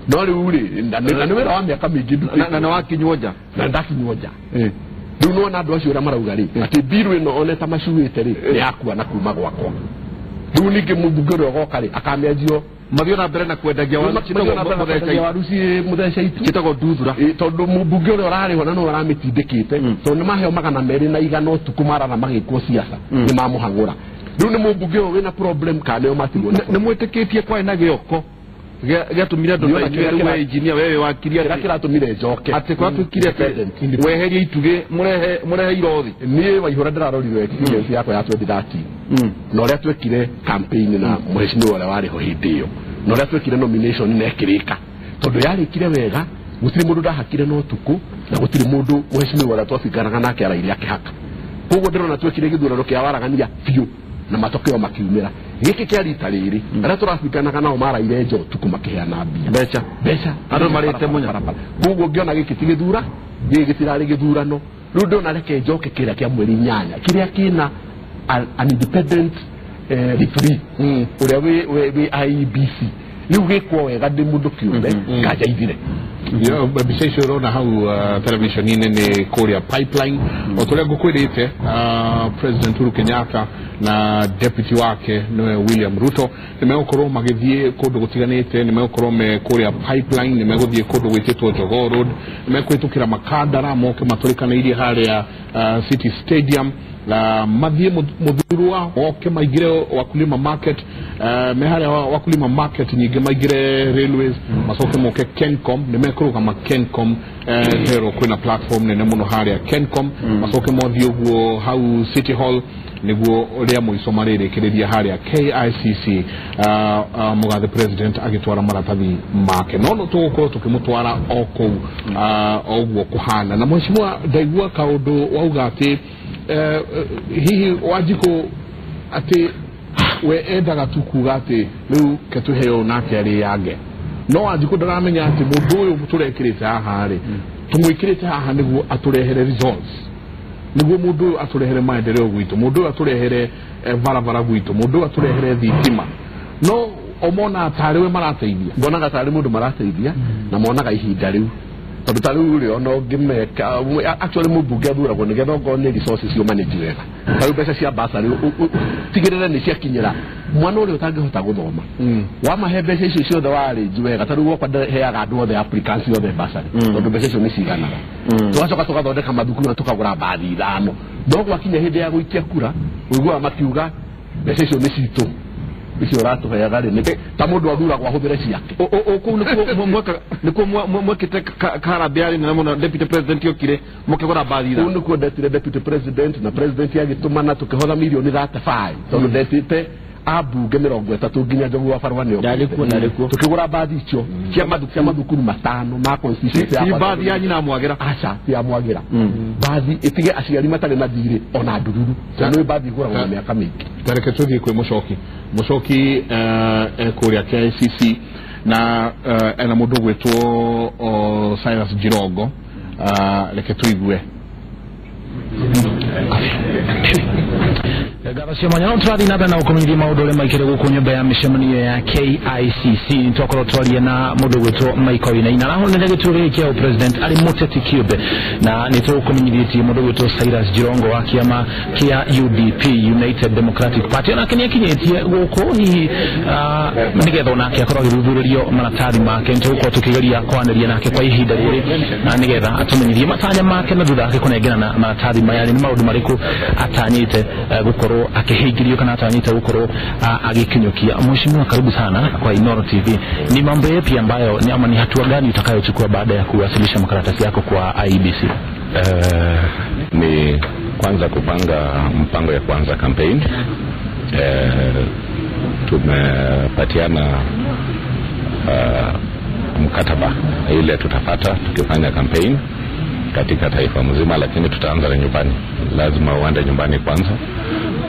No rĩu rĩ na nĩ wĩra wa mĩaka mĩingĩ ndutĩte, na nĩ wakinywo nja, na ndakinywo nja. Rĩu nĩwona andũ acio ũrĩa marauga rĩ atĩ bill ĩno one ta macuĩte rĩ nĩ yakua na kuma gwakwa. Rĩu ningĩ mũmbunge ũrĩa ũgoka rĩ akamĩanjio mathiĩ na mbere na kwendagia waru waru ci mũtheca itu citagwo nduthura, tondũ mũmbunge ũrĩa ũrarĩhwo na nĩwe ũramĩtindĩkĩte, tondũ nĩ maheo 200 na ũtukũ marara magĩkwo siasa nĩ mamũhang'ũra. Rĩu nĩ mũmbunge ũyũ wĩna problem kana nĩo matigwo. Nĩ mwĩtĩkĩtie kwarĩ na gĩoko gĩatũmire andũ ta inyuĩ rĩu we engineer wewe wakiri kĩrĩa kĩratũmire njoke atĩ gwatuĩkire atĩ weherie itugĩ mũrehe irothi. Niĩ Waihũra ndĩrarorire experience yakwa ya 2013 na ũrĩa twekire campaign na mheshimiwa ũrĩa warĩ ho hĩndĩ ĩyo, na ũrĩa twekire nomination na ĩkĩrĩka, tondũ yarĩkire wega, gũtirĩ mũndũ ndahakire na ũtukũ, na gũtirĩ mũndũ mheshimiwa ũrĩa twabinganaga nake araire akĩhaka. Koguo ndĩrona twekire gĩthurano kĩa waragania biũ na matokeo makiumĩra. Gĩkĩ kĩa rita rĩrĩ arĩa tũrabinganaga nao maraire nja ũtukũ makĩheana mbia mbeca andũ marĩte mũnya. Koguo ngĩona gĩkĩ ti gĩthura, gĩkĩ gĩtirarĩ gĩthurano. Rĩu ndĩrona reke njoke kĩrĩa kĩa mweri 8 kĩrĩa kĩna an independent referee ũrĩa wĩ IEBC, rĩu gĩkwo wega ndĩ mũndũ kĩũmbe nganjaithire. Mbica icio ũrona hau television-inĩ nĩ kũrĩa Pipeline. O ta ũrĩa ngũkwĩrĩte, President Uhuru Kenyatta na deputy wake nĩwe William Ruto nĩ megũkorwo magĩthiĩ kũndũ gũtiganĩte, nĩ megũkorwo me kũrĩa Pipeline, nĩ megũthiĩ kũndũ gwĩtĩtwo Jogoo Road, nĩ mekũhĩtũkĩra Makandara moke matũrĩkanĩirie harĩa City Stadium, mathiĩ Muthurwa oke maingĩre Wakulima Market, me harĩa Wakulima Market nyingĩ maingĩre Railways, macoke moke Kencom, nĩ mekũrũgama Kencom, hero kwĩna platform nene mũno harĩa Kencom, macoke mothiĩ ũguo hau City Hall nĩguo rĩa mũico marĩrĩkĩrĩria harĩa KICC, mũgathe president agĩtwara maratathi make, no no tũgũkorwo tũkĩmũtwara o kũu o ũguo kũhana. Na mheshimiwa, ndaigua kaũndũ wauga atĩ hihi Wanjikũ atĩ we endaga tu kuga atĩ rĩu ke tũheo nake arĩange, no Wanjikũ ndaramenya atĩ mũndũ ũyũ tũrekĩrĩte haha rĩ tũmwĩkĩrĩte haha nĩguo atũrehere results, nĩguo mũndũ ũyũ atũrehere maendeleo gwitũ, mũndũ ũyũ atũrehere barabara gwitũ, mũndũ ũyũ atũrehere thitima. No O monaga tarĩ we marateithia. Mbonaga tarĩ mũndũ marateithia na monaga ihinda rĩu tondũ ta rĩu rĩ ona ũngĩmeka actually mũmbunge athuragwo nĩgetha okorwo nĩ resources cio manage wega. Ta rĩu mbeca cia bursary tigĩrĩre nĩ ciakinyĩra mwana ũrĩa ũtangĩhota gũthoma. Wamahe mbeca icio ciothe warĩnji wega, ta rĩu gwakwa heaga andũ othe applicants othe bursary tondũ mbeca icio nĩ ciganaga. Tũgacoka tũgathondeka mathukuru na tũkagũra mbathi 5. No gwakinya hĩndĩ ya gũikia kura ũiguaga makiuga mbeca icio nĩ citũ, icio ũratũheaga rĩ nĩ ta mũndũ athuragwo ahũthĩre ciake. Kũu nĩkuo mwekĩte karambĩ yarĩ nene mũno, deputy president yokire mũkĩgũra mbathi 5. Kũu nĩkuo ndetire deputy president na president agĩtũmana tũkĩhotha mirioni 35 tondũ ndetĩte ambunge 30 nginya Njogu wa Barua nĩ okĩte. Tũkĩgũra mbathi icio cia mathukuru 5 ma constituency yakwa. Ti mbathi ya nyina Mwagira? Aca, ti ya Mwagira. Mbathi ĩtige aciari matarĩ na thirĩ ona ndururu, tondũ nĩ mbathi igũragwo na mĩaka mĩingĩ. Tareke tũthiĩ kwĩ Mũcoki. Mũcoki kũrĩa KICC na ena mũndũ ũgwĩtwo Cyrus Jirongo. Reke tũigue. Ngatho cia mwanya no tũrathiĩ na mbere na gũkũmenyithia maũndũ ũrĩa maikire gũkũ nyũmba ya mĩcemanio ya KICC. Nĩtwakorwo twaria na mũndũ ũgwĩtwo Michael Wainaina arahũranĩra gĩturwa gĩkĩ kĩa president arĩ mũteti kĩũmbe, na nĩtũgũkũmenyithĩtie mũndũ ũgwĩtwo Cyrus Jirongo wa kĩama kĩa UDP, United Democratic Party, onake nĩakinyĩtie gũkũ hihi nĩgetha onake akorwo agĩthuthurĩrio maratathi make. Nĩtũgũkorwo tũkĩgeria kwaranĩria nake kwa ihinda rĩrĩ na nĩgetha atũmenyithie matanya make na thutha wake kũnengerana maratathi maya nĩ maũndũ marĩkũ atanyĩte gũkorwo akĩhingĩrio kana atanyĩte gũkorwo agĩkinyũkia. Mheshimiwa, karibu sana kwa Inooro TV. Ni mambo yapi ambayo ni ama ni hatua gani utakayochukua baada ya kuwasilisha makaratasi yako kwa IEBC? Ni kwanza kupanga mpango ya kuanza campaign. Tumepatiana mkataba ile tutapata tukifanya campaign katika taifa mzima, lakini tutaanza na nyumbani. Lazima uende nyumbani kwanza,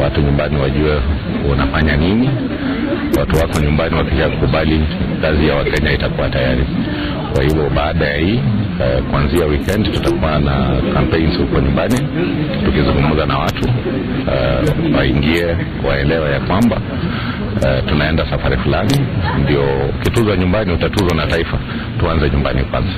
watu nyumbani wajue unafanya nini. Watu wako nyumbani wakishakubali, kazi ya Wakenya itakuwa tayari. Kwa hivyo baada ya hii, kuanzia weekend tutakuwa na campaigns huko nyumbani tukizungumza na watu waingie waelewe ya kwamba tunaenda safari fulani. Ndio kituzwa nyumbani utatuzwa na taifa. Tuanze nyumbani kwanza.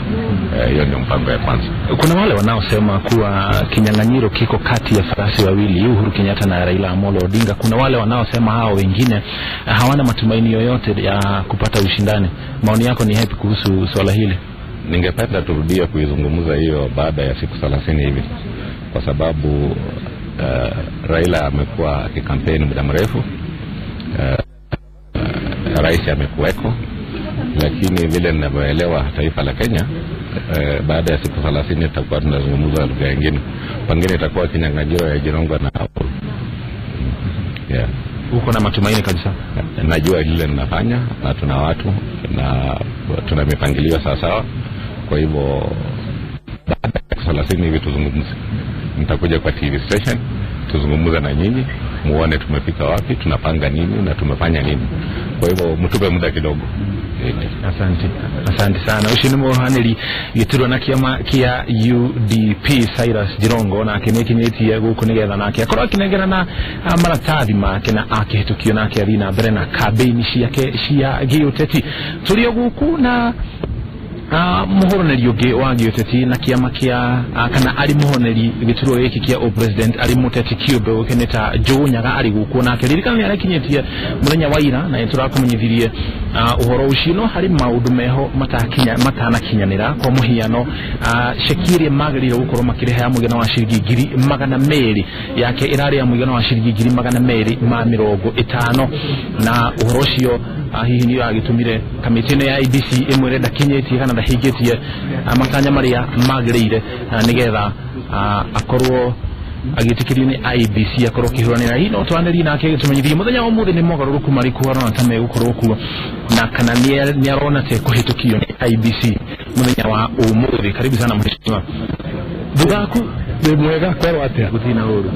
Hiyo ndio mpango ya kwanza. Kuna wale wanaosema kuwa kinyang'anyiro kiko kati ya farasi wawili, Uhuru Kenyatta na Raila Amolo Odinga. Kuna wale wanaosema hao wengine hawana matumaini yoyote ya kupata ushindani. Maoni yako ni yapi kuhusu swala hili? Ningependa turudie kuizungumza hiyo baada ya siku 30 hivi, kwa sababu Raila amekuwa akikampeni muda mrefu, rais amekuweko, lakini vile ninavyoelewa taifa la Kenya, baada ya siku 30 tutakuwa tunazungumza lugha nyingine. Pengine itakuwa kinyang'anyiro ya Jirongo na Uhuru. Yeah. Uko na matumaini kabisa? Najua lile ninafanya na tuna watu na tuna mipangilio sawa sawa. Kwa hivyo baada ya siku 30 hivi tuzungumze. Nitakuja kwa TV station tuzungumze na nyinyi, muone tumefika wapi, tunapanga nini na tumefanya nini. Kwa hivyo mtupe muda kidogo. Asante. Asante sana. Ucio nĩ mũhanĩri gĩturwa na kĩama kĩa UDP Cyrus Jirongo, nake nĩakinyĩtie gũkũ nĩgetha nake akorwo akĩnengerana maratathi make na akĩhĩtũkio nake athiĩ na mbere na kambĩini ciake cia gĩũteti. Tũrĩ o gũkũ na mũhũranĩri ũngĩ wa gĩũteti na kĩama kĩa kana arĩ mũhũranĩri gĩturwa gĩkĩ kĩa president arĩ mũteti kĩũmbe gũkĩ nĩ ta Joe Nyaga arĩ gũkũ nake. Ririkana nĩ arakinyĩtie mũthenya wa ira na nĩtũrakũmenyithirie ũhoro ũcio, no harĩ maũndũ meho matanakinyanĩra. Kwa mũhiano, ceki ĩrĩa magĩrĩire gũkorwo makĩrĩha ya mũigana wa ciringi 200,000 yake ĩrarĩ ya mũigana wa ciringi 250,000, na ũhoro ũcio hihi nĩ ũragĩtũmire kamĩtĩ ĩno ya IEBC ĩmwĩre ndakinyĩtie kana ndahingĩtie matanya marĩa magĩrĩire nĩgetha akorwo agĩtĩkĩrio nĩ IEBC akorwo akĩhũranĩra. Hihi no twanĩrie nake agĩtũmenyithie mũthenya wa ũmũthĩ nĩ mogarũrũku marĩkũ arona ta megũkorwo kuo, na kana nĩ arona ta ekũhĩtũkio nĩ IEBC mũthenya wa ũmũthĩ. Karibu sana mheshimiwa. Thutha Nĩ mwega kwerwo atĩa? Gũtirĩ na ũru.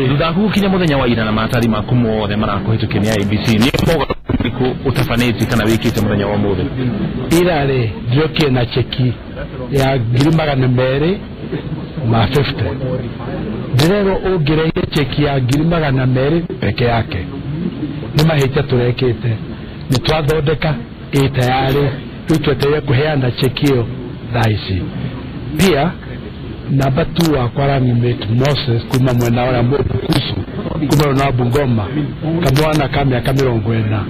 Thutha waku gũkinya mũthenya wa ira na maratathi maku mothe marakũhĩtũkio nĩ IEBC, nĩ mogarũrũku marĩkũ ũtabanĩtie kana wĩkĩte mũthenya wa ũmũthĩ? Ira rĩ ndiokire na cheki ya 250,000. Ndĩrerwo ũngĩrehe cheki ya 200,000 peke yake nĩ mahĩtia tũrekĩte. Nĩ twathondeka ĩ tayarĩ, rĩu twetereire kũheana cheki ĩyo thaa ici. Pia namba 2 wakwa running mate Moses kuma mwena wa Mbukusu, kuma mwena wa Bungoma, kamwana ka mĩaka 40,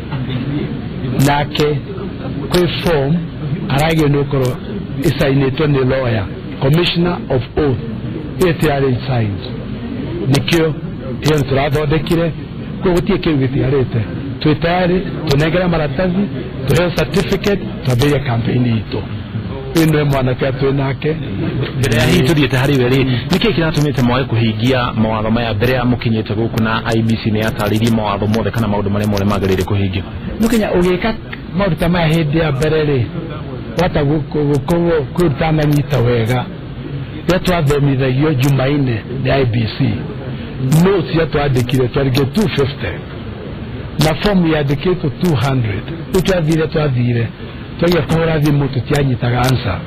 nake kwĩ form aragio nĩ gũkorwo ĩcainĩtwo nĩ lawyer, commissioner of oath, ĩtiarĩ signed, nĩkĩo ĩyo nĩtũrathondekire. Koguo gũtirĩ kĩndũ gĩtigarĩte, twĩ tayarĩ tũnengere maratathi, tũheo certificate, twambĩrĩrie campaign itũ. Ĩno mwanake twĩ nake mbere ya hihi tũthiĩte harĩ we rĩ, nĩkĩĩ kĩratũmĩte mwage kũhingia mawatho maya mbere ya mũkinyĩte gũkũ na IEBC nĩ yatarĩirie mawatho mothe kana maũndũ marĩa mothe magĩrĩire kũhingio? Nĩkinya ũgĩka maũndũ ta maya hĩndĩ ya mbere rĩ, wata gũkorwo kwĩ ũtananyita wega. Rĩrĩa twathomithagio Jumaine nĩ IEBC, notes iria twandĩkire twandĩkire 250 na form yandĩkĩtwo 200. Rĩu twathire twagia kũhũra thimũ tũtianyitaga answer,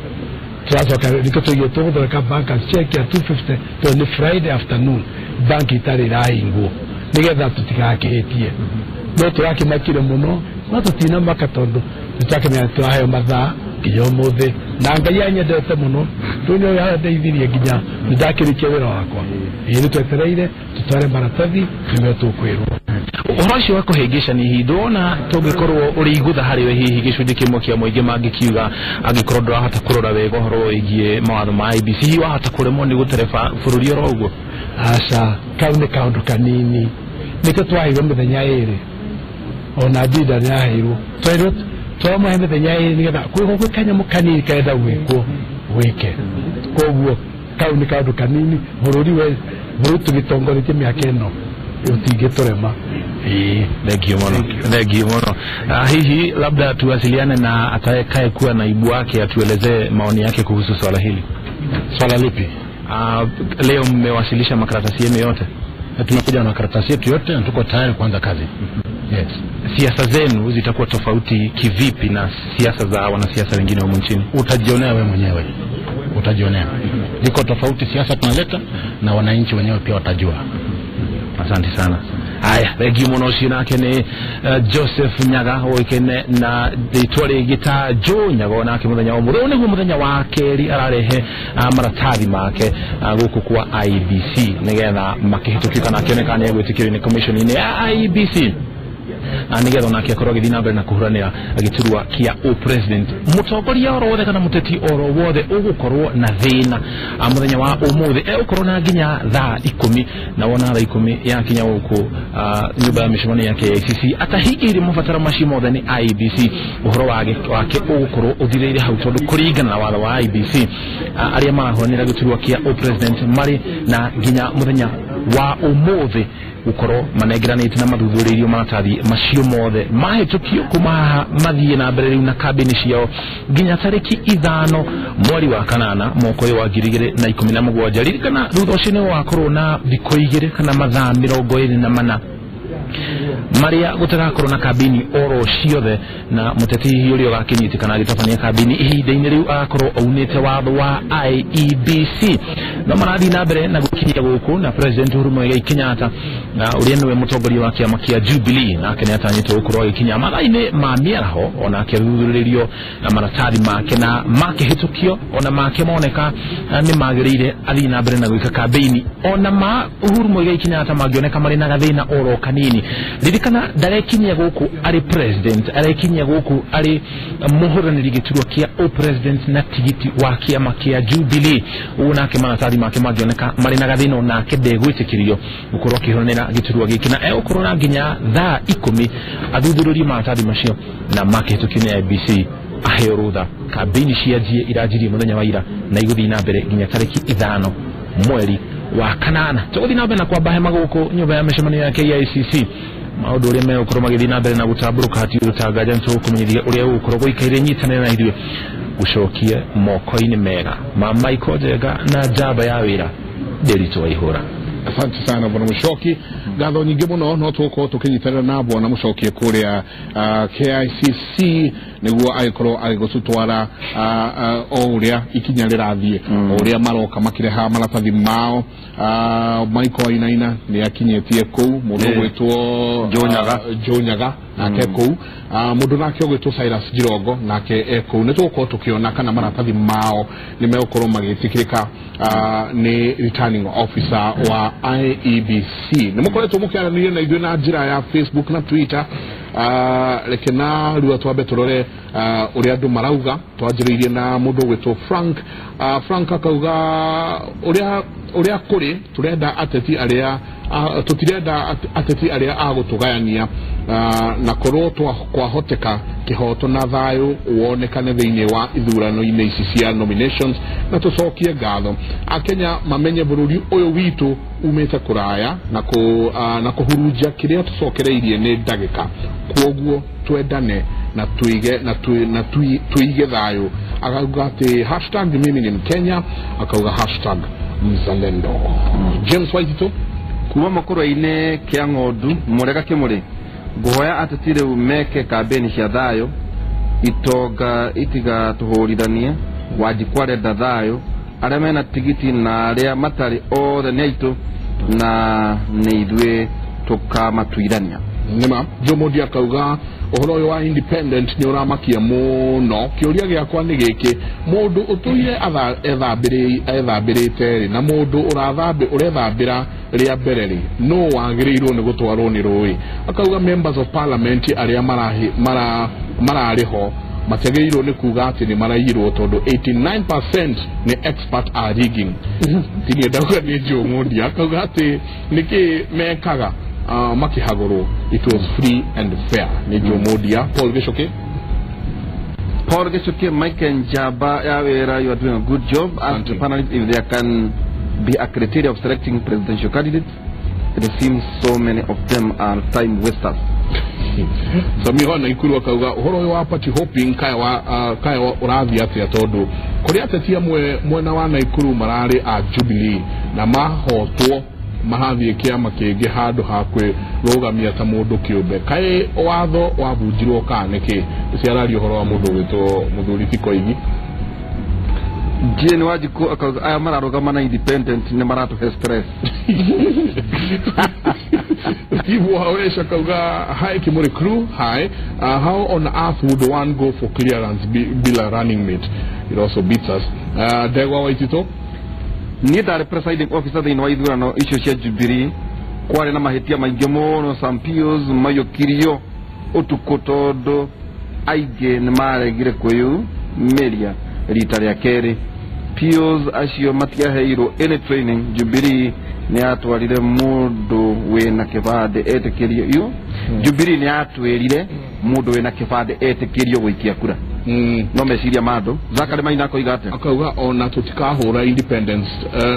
tũracoka nĩkĩo twaigire tũgũthondeka bank check ya 250 tondũ nĩ Friday afternoon, bank itarĩ ĩrahingwo, nĩgetha tũtigakĩhĩtie. No tũrakĩmakire mũno, no tũtinamaka tondũ nĩtwakĩmenya nĩtũraheo mathaa nginya ũmũthĩ, na Ngai anyendete mũno, rĩu nĩwe andeithirie nginya nĩndakĩrĩkia wĩra wakwa. Ĩĩ, nĩtwetereire tũtware maratathi nĩguo tũkwĩrwo. Ũhoro ũcio wa kũhĩngĩcania hihi ndũrona tũngĩkorwo ũrĩ igũtha harĩ we, hihi gĩcunjĩ kĩmwe kĩa mũingĩ mangĩkiuga angĩkorwo ndũrahota kũrora wega ũhoro wĩgiĩ mawatho ma IEBC, hihi wahota kũremwo nĩ gũtereba bũrũri oro ũguo? Aca, kau nĩ kaũndũ kanini, nĩkĩo twaheirwo mĩthenya ĩrĩ, ona ndinda nĩyaheirwo, twaheirwo twamahe mĩthenya ĩrĩ nĩgetha kwĩ kanyamũ kanini karenda gwĩkwo wĩke. Koguo kau nĩ kaũndũ kanini, bũrũri we bũrũri tũgĩtongoretie mĩaka ĩno ũtingĩtũrema. Thank you mũno, thank you mũno. Hihi labda tuwasiliane na atakaye kuwa naibu wake atuelezee maoni yake kuhusu swala hili. Swala lipi? Leo mmewasilisha makaratasi yenu yote? Tumekuja na makaratasi yetu yote na tuko tayari kuanza kazi. Yes. Siasa zenu zitakuwa tofauti kivipi na siasa za wanasiasa wengine humu nchini? Utajionea wewe mwenyewe, utajionea. Ziko tofauti siasa tunaleta na wananchi wenyewe pia watajua. Asante sana. Haya, thengiũ mũno. Ũcio nake nĩ Joseph Nyaga ũĩkaine na rĩtwa rĩngĩ ta Joe Nyaga, onake mũthenya wa ũmũthĩ, ũyũ nĩguo mũthenya wa kerĩ ararehe maratathi make gũkũ kwa IEBC nĩgetha makĩhĩtũkio kana akĩoneka nĩ egwĩtĩkĩrio nĩ commission-inĩ ya IEBC, nĩgetha onake akorwo agĩthiĩ na mbere na kũhũranĩra gĩturwa kĩa ũpresident. Mũtongoria oro wothe kana mũteti oro wothe ũgũkorwo na thĩna mũthenya wa ũmũthĩ egũkorwo na nginya thaa 10, na wona thaa 10 yakinya gũkũ nyũmba ya mĩcemanio ya KICC atahingĩirie mabataro macio mothe nĩ IEBC, ũhoro wake ũgũkorwo ũthirĩire hau, tondũ kũringana na watho wa IEBC arĩa marahũranĩra gĩturwa kĩa ũpresident marĩ na nginya mũthenya wa ũmũthĩ gũkorwo manengeranĩte na mathuthurĩirio maratathi macio mothe mahĩtũkio kuma haha mathiĩ na mbere rĩu na kambĩini ciao nginya tarĩki 5 mweri wa 8 mwaka ũyũ wa 2017. Ririkana thutha ũcio nĩ wakorwo na thikũ 2 kana mathaa 24 maria gutagakorwo na kambini oro ciothe na muteti hihi uria ugakinyitikana agitabania kambini ihinda-inĩ rĩu agakorwo aunĩte watho wa IEBC. No marathiĩ na mbere na gũkinyia gũkũ na President Uhuru Muigai Kenyatta na ũrĩa nĩwe mũtongoria wa kĩama kĩa Jubilee nake nĩatanyĩtwo gũkorwo agĩkinya mathaa-inĩ ma mĩaraho onake athuthurio na maratathi make na makĩhĩtũkio ona make moneka nĩ magĩrĩire athiĩ na mbere na gwĩka kambĩini ona ma Uhuru Muigai Kenyatta mangĩoneka marĩ na gathĩna oro kanini. Ririkana ndarekinyia gũkũ arĩ president, arekinyia gũkũ arĩ mũhũranĩri gĩturwa kĩa o-president na tigiti wa kĩama kĩa Jubilee. Ũguo nake maratathi make mangĩoneka marĩ na gathĩna onake ndegwĩtĩkĩrio gũkorwo akĩhũranĩra gĩturwa gĩkĩ na egũkorwo na nginya thaa 10 athuthurie maratathi macio na makĩhĩtũkio nĩ IEBC aheo rũtha. Kambĩini cianjie iranjirie mũthenya wa ira na igũthiĩ na mbere nginya tarĩki 5 mweri wa 8. Tũgũthiĩ na mbere na kwamba hema gũkũ nyũmba ya mĩcemanio ya KICC maũndũ ũrĩa megũkorwo magĩthiĩ na mbere na gũtambũrũka hatirĩ ũtangaja nĩtũgũkũmenyithia ũrĩa ũgũkorwo gũikaire. Nyitanĩra na ithuĩ gũcokie moko-inĩ mega ma Michael Njenga na njamba ya wĩra Ndiritu Waihũra. Asante sana bwana Muchoki. Ngatho nyingĩ mũno no tũgũkorwo tũkĩnyitanĩra na bwana Muchoki kũrĩa KICC nĩguo agĩkorwo agĩgũtũtwara o ũrĩa ikinya rĩrathiĩ, o ũrĩa maroka makĩreha maratathi mao. Michael Wainaina nĩ akinyĩtie kũu, mũndũ ũgwĩtwo Joe Nyaga nake kũu, mũndũ nake ũgwĩtwo Cyrus Jirongo nake e kũu. Nĩ tũgũkorwo tũkĩona kana maratathi mao nĩ megũkorwo magĩtĩkĩrĩka nĩ returning officer wa IEBC. Nĩ mũkoretwo mũkĩaranĩria na ithuĩ na njĩra ya Facebook na Twitter. Reke na rua twambe tũrore ũrĩa andũ marauga. Twanjĩrĩirie na mũndũ ũgwĩtwo Frank. Frank akauga ũrĩa kũrĩ tũrenda ateti arĩa tũtirenda ateti arĩa a gũtũgayania, na korwo kwahoteka kĩhoto na thayũ wonekane thĩinĩ wa ithurano-inĩ ici cia nominations, na tũcokie ngatho Akenya mamenye bũrũri ũyũ witũ umĩte kũraya na kũhurunja kĩrĩa tũcokereirie nĩ ndagĩka, kwoguo twendane na tuige na tuige thayũ. Akauga atĩ hashtag mimi ni Mkenya, akauga hashtag mzalendo. James Waitito kuma makũrwa-inĩ kĩa ng'ondu mũrega kĩmũrĩ ngũhoya ateti rĩu meke kambĩni cia thayũ, itonga itigatũhũrithanie, Wanjikũ arenda thayũ, arĩa mena tigiti na arĩa matarĩ othe nĩ aitũ na nĩ ithuĩ tũkamatuithania. Nĩma Jomondi akauga ũhoro ũyũ wa independent nĩ ũramakia mũno. Kĩũria gĩakwa nĩ gĩkĩ, mũndũ ũtũire ethambĩrĩte rĩ na mũndũ ũrethambĩra rĩa mbere rĩ, no wagĩrĩirwo nĩ gũtwarwo nĩ rũĩ? Akauga members of parliament arĩa mararĩ ho matiagĩrĩirwo nĩ kuga atĩ nĩ maraiyirwo tondũ 89% nĩ expert a rigging. Tinie ndauga nĩ Jomondi. Akauga atĩ nĩkĩ mekaga makĩhagũrwo, it was free and fair. Nĩ Jomodia. Paul Gichuki. Paul Gichuki, Mike Njaba ya wĩra, you are doing a good job. Ask the panelists if there can be a criteria of selecting presidential candidates. It seems so many of them are time wasters. Samira na Ikuru akauga ũhoro ũyũ wa party hopping kaya ũrathiĩ atĩa, tondũ kũrĩ ateti amwe mwena wa Naikuru mararĩ a Jubilee na mahotwo marathiĩ kĩama kĩngĩ handũ ha kwĩrũgamia ta mũndũ kĩũmbe. Kaĩ watho wabunjirwo kana nĩkĩ? Ciararia ũhoro wa mũndũ ũgwĩtwo mũthuri ti Koigi. Jane Wanjikũ akauga aya mararũgama na independent nĩ maratũhe stress. Steve Wawesha akauga hi Kimuri crew, hi. How on earth would one go for clearance bila running mate? It also beats us. Ndegwa Waitito niĩ ndarĩ presiding officer thĩinĩ wa ithurano icio cia Jubilee. Kwarĩ na mahĩtia maingĩ mũno, some POs maiyũkirio ũtukũ tondũ aingĩ nĩ maregire kwĩyumĩria rita rĩa kerĩ. POs acio matiaheirwo any training. Jubilee nĩ yatwarire mũndũ wĩna kĩbandĩ etĩkĩrio. Jubilee nĩ yatwĩrire mũndũ wĩna kĩbandĩ etĩkĩrio gũikia kura. No meciria ma andũ. Zakari Maina akoiga atĩa? Akauga ona tũtikahũra independence,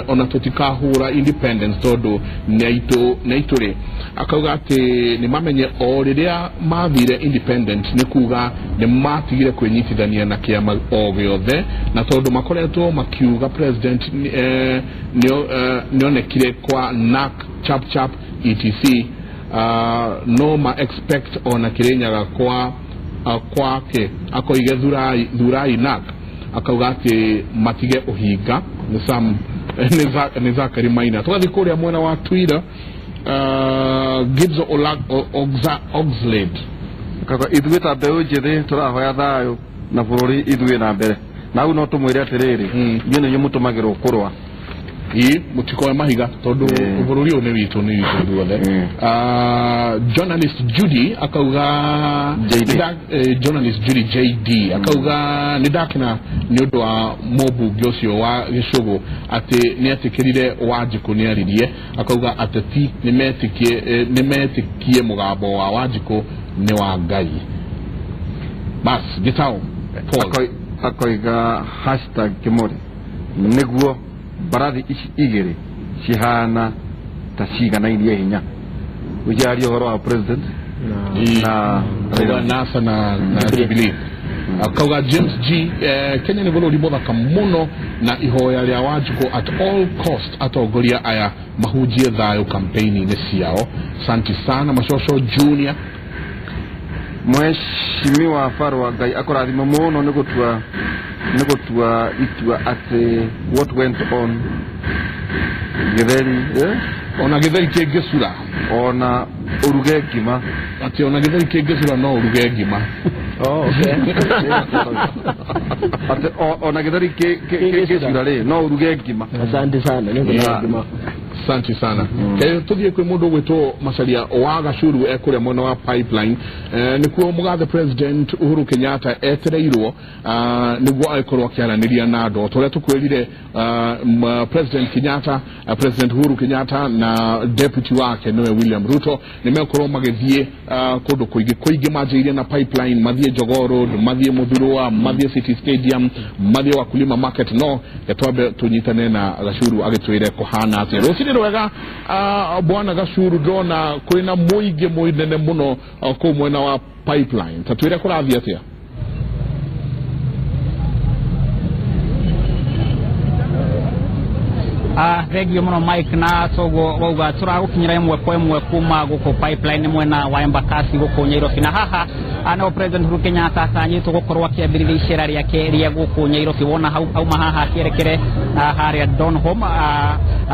ona tũtikahũra independence tondũ nĩ aitũ rĩ. Akauga atĩ nĩ mamenye o rĩrĩa mathire independent nĩ kuga nĩ matigire kwĩnyitithania na kĩama o gĩothe, na tondũ makoretwo makiuga president nĩonekire kwa NAC chap chap etc, no ma expect ona Kirinyaga kwa kwake. Akoige thurai NAC. Akauga atĩ matige ũhinga. Nĩ Sam nĩ Zakari Maina. Tũgathiĩ kũrĩa mwena wa Twitter, Gibbs Oxlade akauga ithuĩ ta mbeũ njĩthĩ tũrahoya thayũ na bũrũri ithuĩ na mbere. Na hau no tũmwĩre atĩrĩrĩ, inyuĩ nĩ inyuĩ mũtũmagĩrwo kũrũa. Ĩ mũtikoe mahiga tondũ bũrũri ũyũ nĩ witũ, nĩ witũ ithuothe. Journalist Judy akauga journalist Judy JD akauga nĩ ndakena nĩ ũndũ wa mũmbunge ũcio wa Gĩcũgũ atĩ nĩ etĩkĩrire Wanjikũ nĩ aririe. Akauga ateti nĩ metĩkie mũgambo wa Wanjikũ nĩ wa Ngai. Bas Gitau Paul akoiga hashtag Kimuri nĩguo mbarathi ici igĩrĩ cihana ta ciganairie hinya. Ũjaria ũhoro wa president na NASA na Jubilee. Akauga James G Kenya nĩ bũrũri mũthaka mũno na ihoya rĩa Wanjikũ at all cost atongoria aya mahunjie thayũ campaign-inĩ ciao. Asante sana Macoco Junior. Mheshimiwa Farwa Ngai akũrathime mũno nĩ gũtua itua atĩ what went on gĩtheri ona gĩtheri kĩngĩcura ona ũruge ngima, atĩ ona gĩtheri kĩngĩcura no ũruge ngima. Oh, okay. Atĩ ona gĩtheri kĩngĩcura rĩ no ũruge ngima. Asante sana nĩ ũruge ngima. Asante sana. Tuthiĩ kwĩ mũndũ ũgwĩtwo Macharia wa Gacuru ekũrĩa mwena wa Pipeline. Nĩkuo mũgathe President Uhuru Kenyatta etereirwo nĩguo agĩkorwo akĩaranĩria na andũ. O ta ũrĩa tũkwĩrire President Kenyatta, President Uhuru Kenyatta na deputy wake nĩwe William Ruto nĩmegũkorwo magĩthiĩ kũndũ kũingĩ manjĩrĩirie na Pipeline, mathiĩ Jogoo Road, mathiĩ Muthurwa, mathiĩ City Stadium, mathiĩ Wakulima Market. No twambe tũnyitane na Gacuru agĩtwĩre kũhana atĩa. Rũcinĩ rwega bwana Gacuru, ndona kwĩna mũingĩ mũnene mũno kũu mwena wa Pipeline, ta twĩre kũrathiĩ atĩa? Thengio muno Mike na toguo wauga tũragũkinyĩra ĩmwe kwa ĩmwe kuma gũkũ Pipeline mwena wa Embakasi gũkũ Nyairobi, na haha no President Uhuru Kenyatta atanyĩtwo gũkorwo akĩambĩrĩria icera rĩake rĩa gũkũ Nyairobi. Wona hau auma haha akĩerekere harĩa Donholm,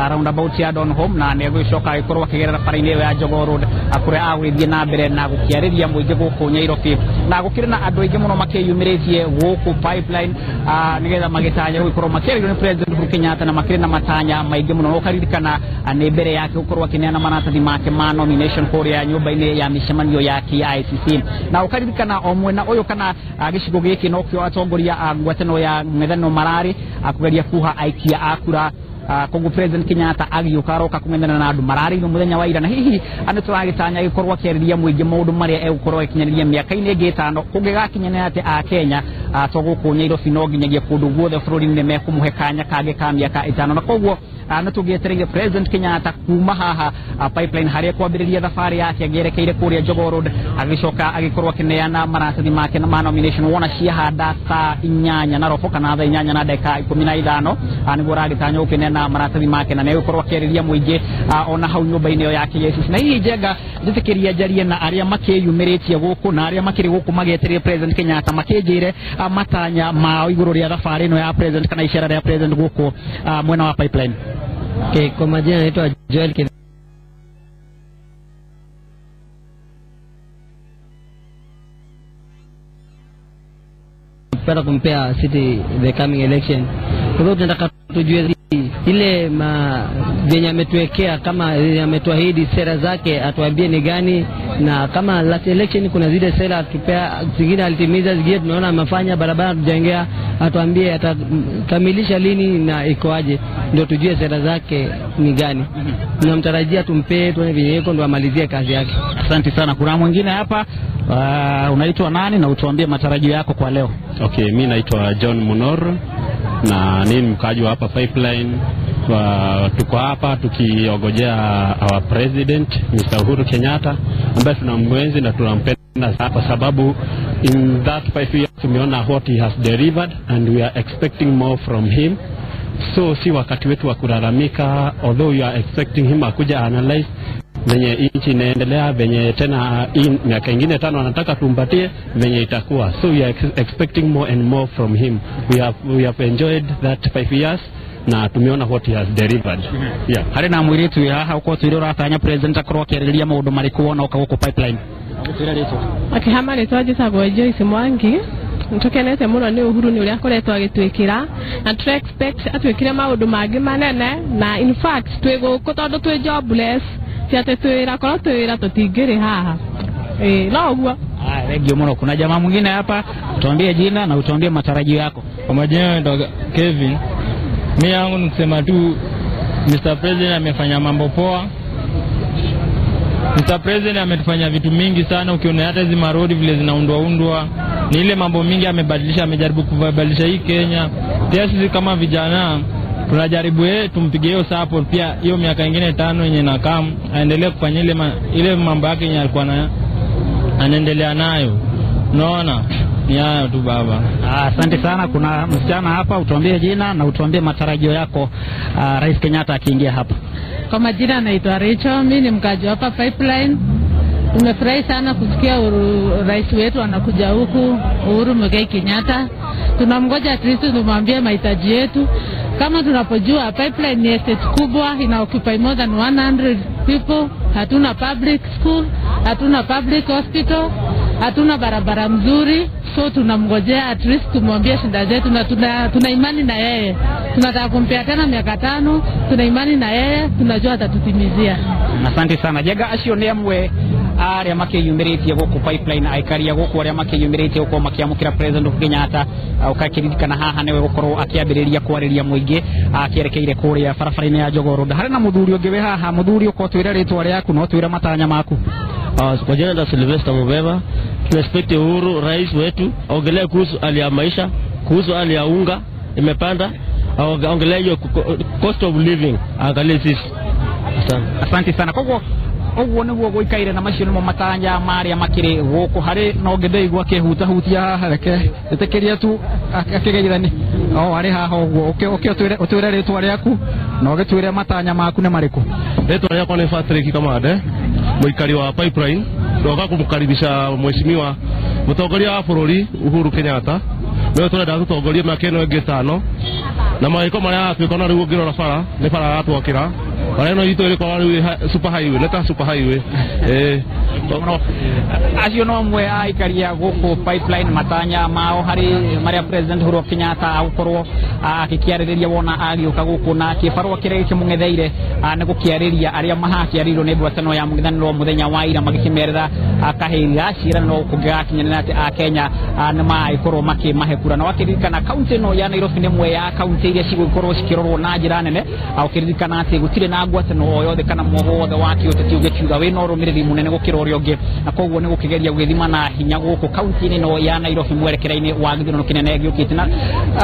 roundabout ya Donholm, na nĩ egũgĩcoka agĩkorwo akĩgerera bara-inĩ ĩyo ya Jogoo Road kũrĩa agũgĩthiĩ na mbere na gũkĩarĩria mũingĩ gũkũ Nyairobi. Na gũkĩrĩ na andũ aingĩ mũno makĩyumĩrĩtie gũkũ Pipeline nĩgetha magĩtanya gũgĩkorwo makĩarĩrio nĩ President Uhuru Kenyatta, na makĩrĩ na matanya maingĩ mũno. Ũkaririkana nĩ mbere yake gũkorwo akĩneana maratathi make ma nomination kũrĩa nyũmba-inĩ ya mĩcemanio ya KICC. Na ũkaririkana o mwena ũyũ kana gĩcigo gĩkĩ nokĩo atongoria a ngwatanĩro ya ng'ethanĩro mararĩ kũgeria kuha aikia a kura. Koguo President Kenyatta agĩũka aroka kũng'ethanĩra na andũ mararĩirwo mũthenya wa ira, na hihi nĩ tũragĩtanya gĩkorwo akĩarĩria mũingĩ maũndũ marĩa egũkorwo agĩkinyanĩria mĩaka-inĩ ĩngĩ ĩtano kũngĩgakinyanĩra atĩ a Kenya to gũkũ Nyairobi no nginyagia kũndũ guothe bũrũri-inĩ nĩmekũmũhe kanya kangĩ ka mĩaka ĩtano. Na koguo nĩ tũgĩetereire President Kenyatta kuma haha Pipeline harĩa kwambĩrĩria thabarĩ yake agĩerekeire kũrĩa Jogoo Road, agĩcoka agĩkorwo akĩneana maratathi make ma nomination. Wona ciahanda thaa 8:15 kana thaa 8:15 nĩguo aragĩtanywo gũkĩneana maratathi make, na nĩegũkorwo akĩarĩria mũingĩ ona hau nyũmba-inĩ ĩyo ya KICC. Na hihi Njenga njĩtĩkĩria njarie na arĩa makĩyumĩrĩtie gũkũ na arĩa makĩrĩ gũkũ magĩetereire President Kenyatta makĩnjĩre matanya mao igũrũ rĩa thabarĩ ĩno ya President kana icera rĩa President gũkũ mwena wa Pipeline. Okay, kwa majina naitwa Joel Kipenda kumpea City the coming election. Kwa hivyo tunataka tujue ile venye ametuwekea, kama ametuahidi sera zake atuambie ni gani, na kama last election kuna zile sera atupea, zingine alitimiza, zingine tunaona amefanya barabara tujengea, atuambie atakamilisha lini na ikoaje, ndio tujue sera zake ni gani. Tunamtarajia tumpee, tuone vile yuko ndio amalizie kazi yake. Asante sana. Kuna mwingine hapa unaitwa nani na utuambie matarajio yako kwa leo? Okay, mimi naitwa John Munor na ni mkaaji wa hapa Pipeline. Tuko hapa tukiogojea our president Mr. Uhuru Kenyatta ambaye tunamwenzi na tunampenda sana kwa sababu in that 5 years tumeona what he has delivered and we are expecting more from him. So si wakati wetu wa kulalamika, although we are expecting him akuja analyze venye nchi inaendelea, venye tena miaka ingine 5 anataka tumpatie venye itakuwa. So we are expecting more and more from him. We have enjoyed that 5 years na tumeona what he has delivered. Yeah. Harĩ na mũirĩtu wĩ haha ũkorwo twĩre ũratanya President akorwo akĩarĩrĩria maũndũ marĩkũ wona ũka gũkũ Pipeline? Akĩhama rĩtwa njĩtagwo Joyce Mwangi. Nĩtũkenete mũno nĩ Uhuru nĩ ũrĩa akoretwo agĩtwĩkĩra, na tũra expect atwĩkĩre maũndũ mangĩ manene, na in fact twĩ gũkũ tondũ twĩ jobless, ti atĩ twĩ wĩra, korwo twĩ wĩra tũtingĩrĩ haha. No ũguo. Thengio mũno. Kuna jamaa mwingine hapa, tuambie jina na utuambie matarajio yako. Kwa majina naitwa Kevin. Mimi yangu ni kusema tu Mr. President amefanya mambo poa. Mr. President ametufanya vitu mingi sana, ukiona hata hizi marodi vile zinaundwa undwa, ni ile mambo mingi amebadilisha, amejaribu kubadilisha hii Kenya. Pia sisi kama vijana tunajaribu tumpige hiyo support pia, hiyo miaka ingine 5 yenye nakam aendelee kufanya ile mambo yake yenye alikuwa na anaendelea nayo. Unaona? Ni hayo tu baba. Asante sana. Kuna msichana hapa, utuambie jina na utuambie matarajio yako Rais Kenyatta akiingia hapa. Kwa majina naitwa Rachel, mimi ni mkaji hapa Pipeline. Tumefurahi sana kusikia rais wetu anakuja huku, Uhuru Muigai Kenyatta. Tunamgoja at least tumwambie mahitaji yetu. Kama tunapojua Pipeline ni estate kubwa, ina occupy more than 100 people. Hatuna public school, hatuna public hospital, hatuna barabara mzuri. So tunamgojea at least tumwambie shida zetu, na tuna imani na yeye. Tunataka kumpea tena miaka 5, tuna imani na yeye, tunajua atatutimizia. Asante sana. Jega acio nĩ amwe aria makĩyumĩrĩtie gũkũ Pipeline, aikaria gũkũ arĩa makĩyumĩrĩtie gũkorwo makĩamũkĩra President Uhuru Kenyatta. Ũkakĩririkana haha nĩwe gũkorwo akĩambĩrĩria kwarĩria mũingĩ akĩerekeire kũrĩa barabara-inĩ ya Jogoo Road. Harĩ na mũthuri ũngĩ wĩ haha. Mũthuri, ũko twĩre rĩtwa rĩaku na ũtwĩre matanya maku. Kwa jina la Sylvester Mubeva, tunexpect Uhuru rais wetu aongelee kuhusu hali ya maisha, kuhusu hali ya unga imepanda, aongelee hiyo cost of living, angalie sisi. Asante. Asante sana. Koguo ũguo nĩguo gũikaire na macio nĩmo matanya marĩa makĩrĩ gũkũ. Harĩ no ngĩndeigua akĩhutahutia haha, reke ĩtĩkĩria tu akĩgeithani. O harĩ haha ũguo, ũke ũtwĩre rĩtwa rĩaku na ũgĩtwĩre matanya maku nĩ marĩkũ. Rĩtwa rĩakwa nĩ Patrick Kamande, mũikari wa Pipeline. Ndoka kũmkaribisha mheshimiwa mũtongoria wa bũrũri Uhuru Kenyatta. Nĩwe tũrenda tũtongorie mĩaka ĩno ĩngĩ 5, na mawĩko marĩa aratwĩka no rĩu ũngĩrora bara nĩ bara aratwakĩra. Bara ĩno itũ ĩrĩkorwo rĩu super highway, nĩ ta super highway. Acio no amwe a aikaria gũkũ Pipeline, matanya mao harĩ marĩa President Uhuru Kenyatta agũkorwo akĩkĩarĩrĩria wona agĩũka gũkũ, na kĩbarũa kĩrĩa gĩkĩmũng'etheire nĩ gũkĩarĩria arĩa mahakĩarĩirwo nĩ ngwatanĩro ya mũng'ethanĩro mũthenya wa ira, magĩkĩmerĩra kahĩri ga ciĩranĩro kũngĩgakinyanĩra atĩ Akenya nĩ magĩkorwo makĩmahe kura. Na wakĩririkana kaunti ĩno ya Nairobi nĩ ĩmwe ya kaunti iria cigũkorwo cikĩrorwo na njĩra nene, ũkĩririkana atĩ gũtirĩ na ngwatanĩro o yothe kana mwogo wothe wa kĩũteti ũngĩkiuga wĩna ũrũmĩrĩri mũnene gũkĩra ũrĩa ũngĩ, na koguo nĩ gũkĩgeria gũgĩthima na hinya gũkũ kaunti-inĩ ĩno ya Nairobi mwerekera-inĩ wa gĩthurano kĩnene gĩũkĩte. Na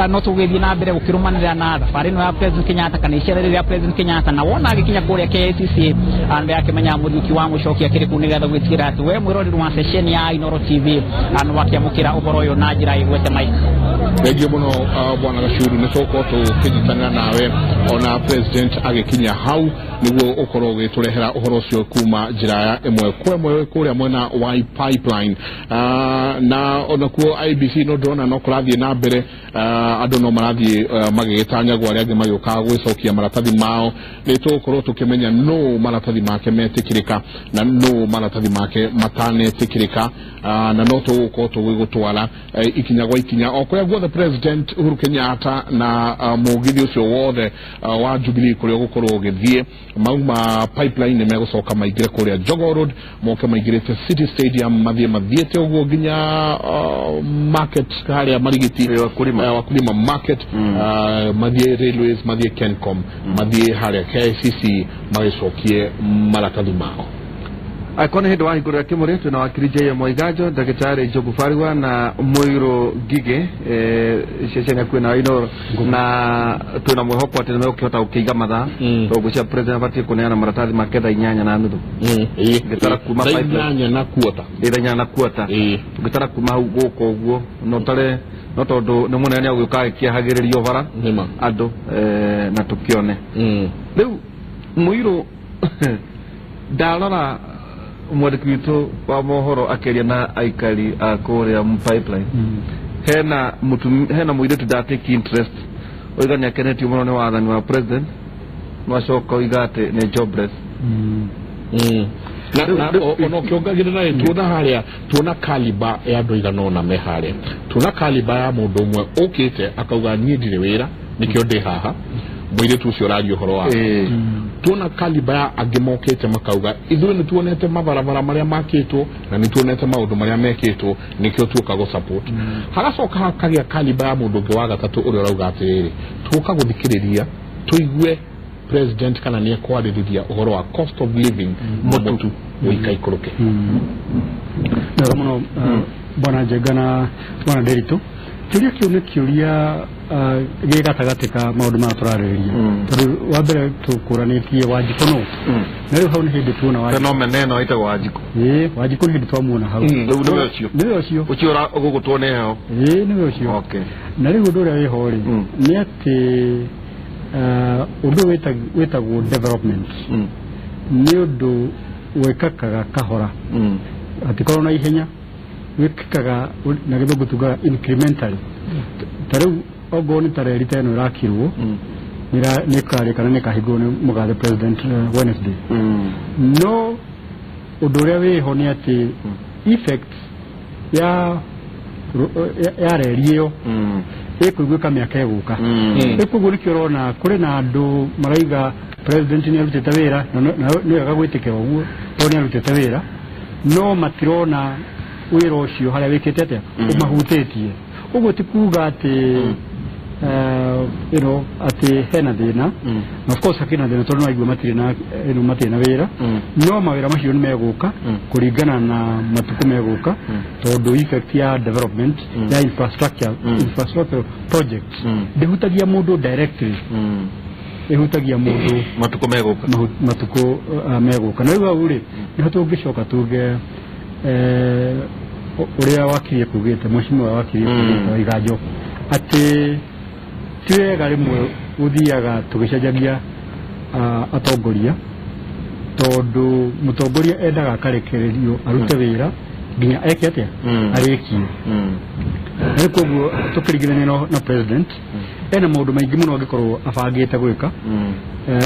no tũgĩthiĩ na mbere gũkĩrũmanĩrĩra na thabarĩ ĩno ya President Kenyatta kana icera rĩrĩa President Kenyatta, na wona agĩkinya kũrĩa KICC nĩ akĩmenya Mũriũki wa Mũchoki akĩrĩ kũu, nĩgetha gwĩtigĩra atĩ we mwĩroreri wa ceceni ya Inooro TV nĩ wakĩamũkĩra ũhoro ũyũ na njĩra ĩgwete. Mike, Thengiũ mũno bwana Gacuru, nĩ tũgũkorwo tũkĩnyitanĩra nawe ona President agĩkinya hau nĩguo ũkorwo ũgĩtũrehera ũhoro ũcio kuma njĩra ya ĩmwe kwa ĩmwe kũrĩa mwena wa Pipeline. Na onakuo IBC no ndĩrona no kũrathiĩ na mbere, andũ no marathiĩ magĩgĩtanyagwo, arĩa angĩ magĩũkaga gwĩcokia maratathi mao. Nĩ tũgũkorwo tũkĩmenya no maratathi make metĩkĩrĩka na no maratathi make matanetĩkĩrĩka, na no tũgũkorwo tũgĩgũtwara ikinya gwa ikinya o kũrĩa guothe President Uhuru Kenyatta na mũgithi ũcio wothe wa Jubilee kũrĩa ũgũkorwo ũgĩthiĩ. Mauma Pipeline nĩ megũcoka maingĩre kũrĩa Jogoo Road, moke maingĩrĩte City Stadium, mathiĩ mathiĩte ũguo nginya market harĩa Marigiti, Wakulima market, mathiĩ Railways, mathiĩ Kencom, mathiĩ harĩa KICC magĩcokie maratathi mao. Angĩkorwo nĩ hĩndĩ wahingũrĩra kĩmũrĩ, twĩna wakiri J.M. Waiganjo, ndagĩtarĩ Njogu Barigwa na Mũirũ Ngigĩ, ceceni yaku ĩno ya Inooro, na twĩna mwĩhoko atĩ nĩmegũkĩhota gũkĩiga mathaa, tondũ ngwĩciria President abatiĩ kũneana maratathi make thaa 8:30. Ngĩtara kuma Thaa 8:15. Thaa 8:15. Ngĩtara kuma hau gũka ũguo, no tare no tondũ nĩ mũnene nĩagũgĩũka agĩkĩehagĩrĩrio bara andũ, na tũkĩone. Rĩu Mũirũ, ndarora mwandĩki witũ wa mohoro akĩaria na aikari a kũrĩa Pipeline, hena hena mũirĩtu ndatake interest oiga nĩ akenetio mũno nĩ wathani wa president, no acoka oiga atĩ nĩ jobless. Na ona ũkĩongagĩrĩra tuona harĩa, tuona kaliba ya andũ aigana ũna me harĩa, tuona kaliba ya mũndũ ũmwe ũkĩte akauga niĩ ndirĩ wĩra nĩkĩo ndĩ haha, mũirĩtu ũcio ũraria ũhoro wake. Tuona kaliba ya angĩ mokĩte makauga ithuĩ nĩ tuonete mabarabara marĩa makĩtwo na nĩ tuonete maũndũ marĩa mekĩtwo nĩkĩo tuoka gũ support. Hagacoka hakagĩa kaliba ya mũndũ ũngĩ wa gatatũ ũrĩa ũrauga atĩrĩrĩ, tuoka gũthikĩrĩria tũigue president kana nĩ ekwarĩrĩria ũhoro wa cost of living mũtu ũikaikũrũke. Wega mũno bwana Njenga na bwana Nderitu. Kĩũria kĩu nĩ kĩũria Gĩ gatagatĩ ka maũndũ maya tũrarĩrĩria, tondũ wa mbere tũkũranĩtie Wanjikũ no na rĩu hau nĩ hĩndĩ tuona Wanjikũ. Fenomena ĩno ĩtagwo Wanjikũ. Ĩĩ, Wanjikũ nĩ hĩndĩ twamuona hau. Rĩu nĩwe ũcio. Nĩwe ũcio. Ũcio ũgũgũtwo nĩ heo. Ĩĩ, nĩwe ũcio. Okay. Na rĩu ũndũ ũrĩa wĩho rĩ, nĩ atĩ ũndũ wĩtagwo development nĩ ũndũ wĩkakaga kahora, hatikorwo na ihenya, wĩkĩkaga na gĩthũngũ tugaga incrementally. Ta rĩu ongorwo nĩ ta reri ta ĩno ĩrakirwo, nĩ ĩkarĩka na nĩ ĩkahingũrwo nĩ mũgathe president Wednesday. No ũndũ ũrĩa wĩho nĩ atĩ effect ya reri ĩyo ĩkũiguĩka mĩaka ĩgũka. Rĩu koguo nĩkĩo ũrona kũrĩ na andũ maraiga president nĩ arutĩte wĩra, na nĩ wega gwĩtĩkĩra ũguo tondũ nĩ arutĩte wĩra, no matirona wĩra ũcio harĩa wĩkĩte atĩa, ũmahutĩtie. Ũguo ti kuga atĩ you know, atĩ hena thĩna, na of course hakĩrĩ na thĩna tondũ no aigua matirĩ na you know, matirĩ na wĩra, no mawĩra macio nĩ megũka kũringana na matukũ megũka, tondũ effect ya development ya infrastructure project ndĩhutagia mũndũ directly, ĩhutagia mũndũ matukũ megũka. Matukũ megũka. Na rĩu hau rĩ, nĩho tũngĩcoka tuge ũrĩa wakirie kugĩte mheshimiwa wakirie kugĩte Waiganjo atĩ ti wega rĩmwe gũthiaga tũgĩcenjagia atongoria, tondũ mũtongoria endaga akarekererio arute wĩra nginya eke atĩa, arĩkie. Rĩu koguo tũkĩringithania na president, ena maũndũ maingĩ mũno angĩkorwo abangĩte gwĩka.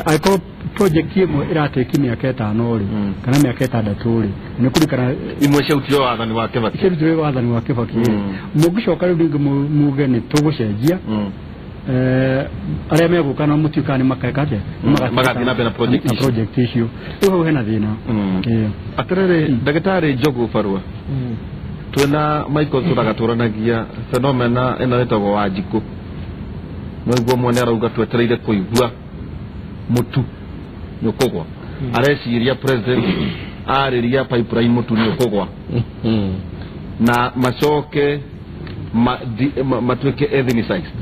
Angĩkorwo project ĩmwe ĩratĩki mĩaka 5 rĩ, kana mĩaka 6 rĩ, nĩ kũririkana imwe ciarutirwo wathani wa Kibaki. Ciarutirwo wathani wa Kibaki rĩ, mũngĩcoka rĩu rĩngĩ muge nĩ tũgũcenjia, arĩa megũka na mũtiũĩ kana nĩ makeka atĩa, magathiĩ na mbere na project na icio. Project icio. Rĩu hau hena thĩna. Ĩĩ. Atĩrĩrĩ, ndagĩtarĩ Njogu Barua, twĩna Michael tũraga tũranagia fenomena ĩno ĩtagwo Wanjikũ. Noiguo mwene arauga twetereire kũigua mũtu nĩ ũkũgwa, areciria president arĩria pipeline mũtu nĩ ũkũgwa na macoke matuĩke ethnicized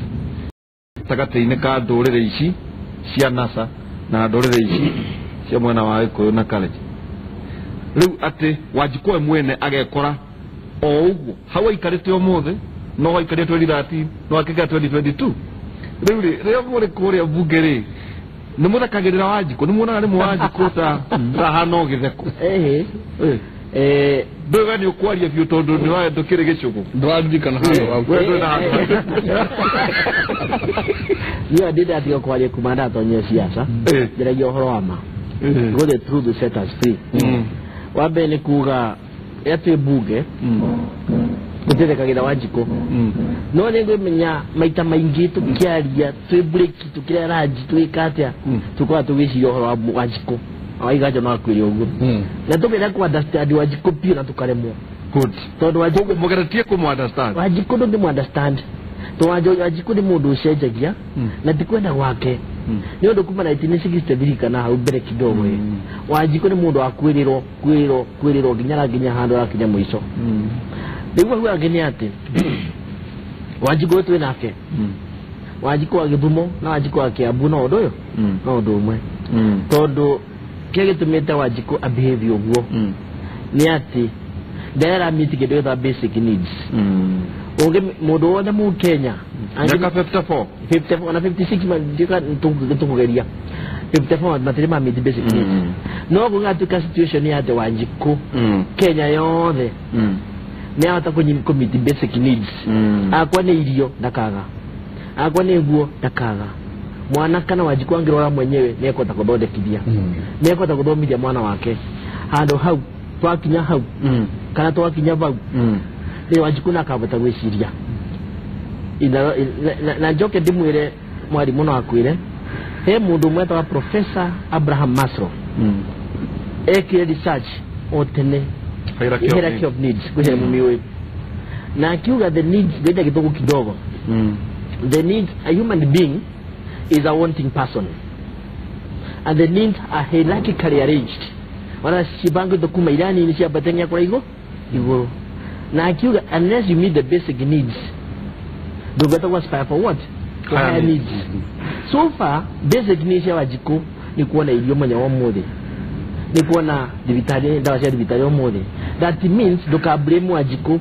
gatagatĩ-inĩ ka ndũrĩrĩ ici cia NASA na ndũrĩrĩ ici cia mwena wa Gĩkũyũ na Kalenjin. Rĩu atĩ Wanjikũ we mwene agekora o ũguo hau aikarĩte ũmũthĩ, no aikarĩte 2013, no akĩgĩa 2022. Rĩu rĩ, rĩrĩa mũrĩ kũrĩa mbunge rĩ, nĩ mũthekagĩrĩra Wanjikũ? Nĩ muonaga rĩmwe Wanjikũ ta hana o gĩtheko? Ndũĩ we nĩ ũkwaria biũ tondũ nĩ wa ndũkĩrĩ gĩcũgũ. Ndũraririkana handũ hau. We ndũrĩ na handũ hau. Niĩ ndĩ ndatiga kwaria kuma ndatonyia siasa, njaragia ũhoro wa ma, because the truth will set us free. Wa mbere nĩ kuga rĩrĩa twĩ mbunge gũtithekagĩra Wanjikũ, no nĩ ngwĩmenya maita maingĩ tũkĩaria twĩ break, tũkĩrĩa ranji, twĩka atĩa, tũkoragwo tũgĩciria ũhoro wa Wanjikũ. Waiganjo no akwĩre ũguo, na tũkĩenda kũ understand Wanjikũ biũ na tũkaremwo. Good. Tondũ Wanjikũ mũgeretie kũmũ understand. Wanjikũ ndũngĩmũ understand, tondũ Wanjikũ nĩ mũndũ ũcenjagia na ti kwenda gwake. Nĩ ũndũ kuma 1963 kana hau mbere kidogo ĩ, Wanjikũ nĩ mũndũ wa kwĩrĩrwo kwĩrĩrwo kwĩrĩrwo nginya arakinya handũ arakinya mũico. Rĩu hau hangĩ nĩ atĩ Wanjikũ ũyũ twĩ nake, Wanjikũ wa Gĩthumo na Wanjikũ wa Kĩambu no ũndũ ũyũ, no ũndũ ũmwe, tondũ kĩrĩa gĩtũmĩte Wanjikũ abehave ũguo nĩ atĩ ndarĩ meet kĩndũ gĩtagwo basic needs. Ũngĩ mũndũ wothe Mũkenya Miaka 54. 54 na 56 ndika tũkũgeria 54 matirĩ ma meet basic needs. No gũgatuĩka situation ya atĩ Wanjikũ Kenya yothe nĩ ahota kũ meet basic needs, akwa nĩ irio ndakaga, akwa nĩ nguo ndakaga, mwana kana Wanjikũ angĩrora mwenyewe nĩ ekũhota gũthondekithia, nĩ ekũhota gũthomithia mwana wake. Handũ hau twakinya hau kana twakinya bau nĩ Wanjikũ nakahota gwĩciria. Na njoke ndĩmwĩre mwarimũ no akwĩre he mũndũ ũmwe etagwo Professor Abraham Maslow, ekire research o tene Hierarchy of hierarchy of needs kwĩhe mũmiũĩ, na akiuga the needs ngĩenda gĩthũngũ kidogo, the needs, a human being is a wanting person and the needs are hierarchically arranged, wana cibangĩtwo kuma iria nini ciambate nginya kũrĩa igũrũ. Na akiuga unless you meet the basic needs, ndũngĩhota gũ aspire for what? Higher needs. So far basic needs ya Wanjikũ nĩ kuona irio mũthenya wa ũmũthĩ, nĩ kuona thibitarĩ, ndawa cia thibitarĩ ũmũthĩ. That means ndũka blame Wanjikũ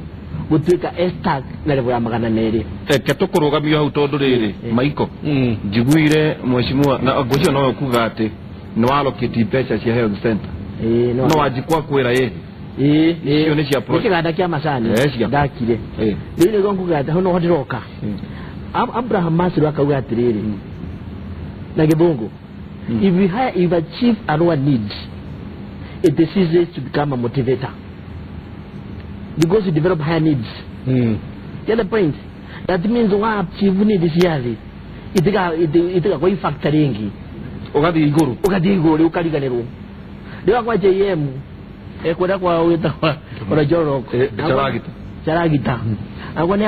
gũtuĩka stuck na level ya 200. Reke tũkũrũgamio hau tondũ rĩrĩ Maiko njiguire mheshimiwa na ngwĩciria nowe kuga atĩ nĩ walokĩti mbeca cia health center no Wanjikũ akwĩra ĩ icio nĩ cia nĩ kĩganda kĩa macani ndakire rĩu nĩguo nguga atĩ hau noho ndĩroka. Abraham Maslow akauga atĩrĩrĩ na gĩthũngũ, if we hire, if achieve our needs, it ceases to become a motivator because you develop higher needs. Get the point? That means wa achieve needs ciathi itiga kwa factor ingi ugathi iguru, ugathi iguru ukariganirwo. Rĩu kwa JM ekwenda kwa wĩtagwa Orojoroko Charagita Charagita agwa.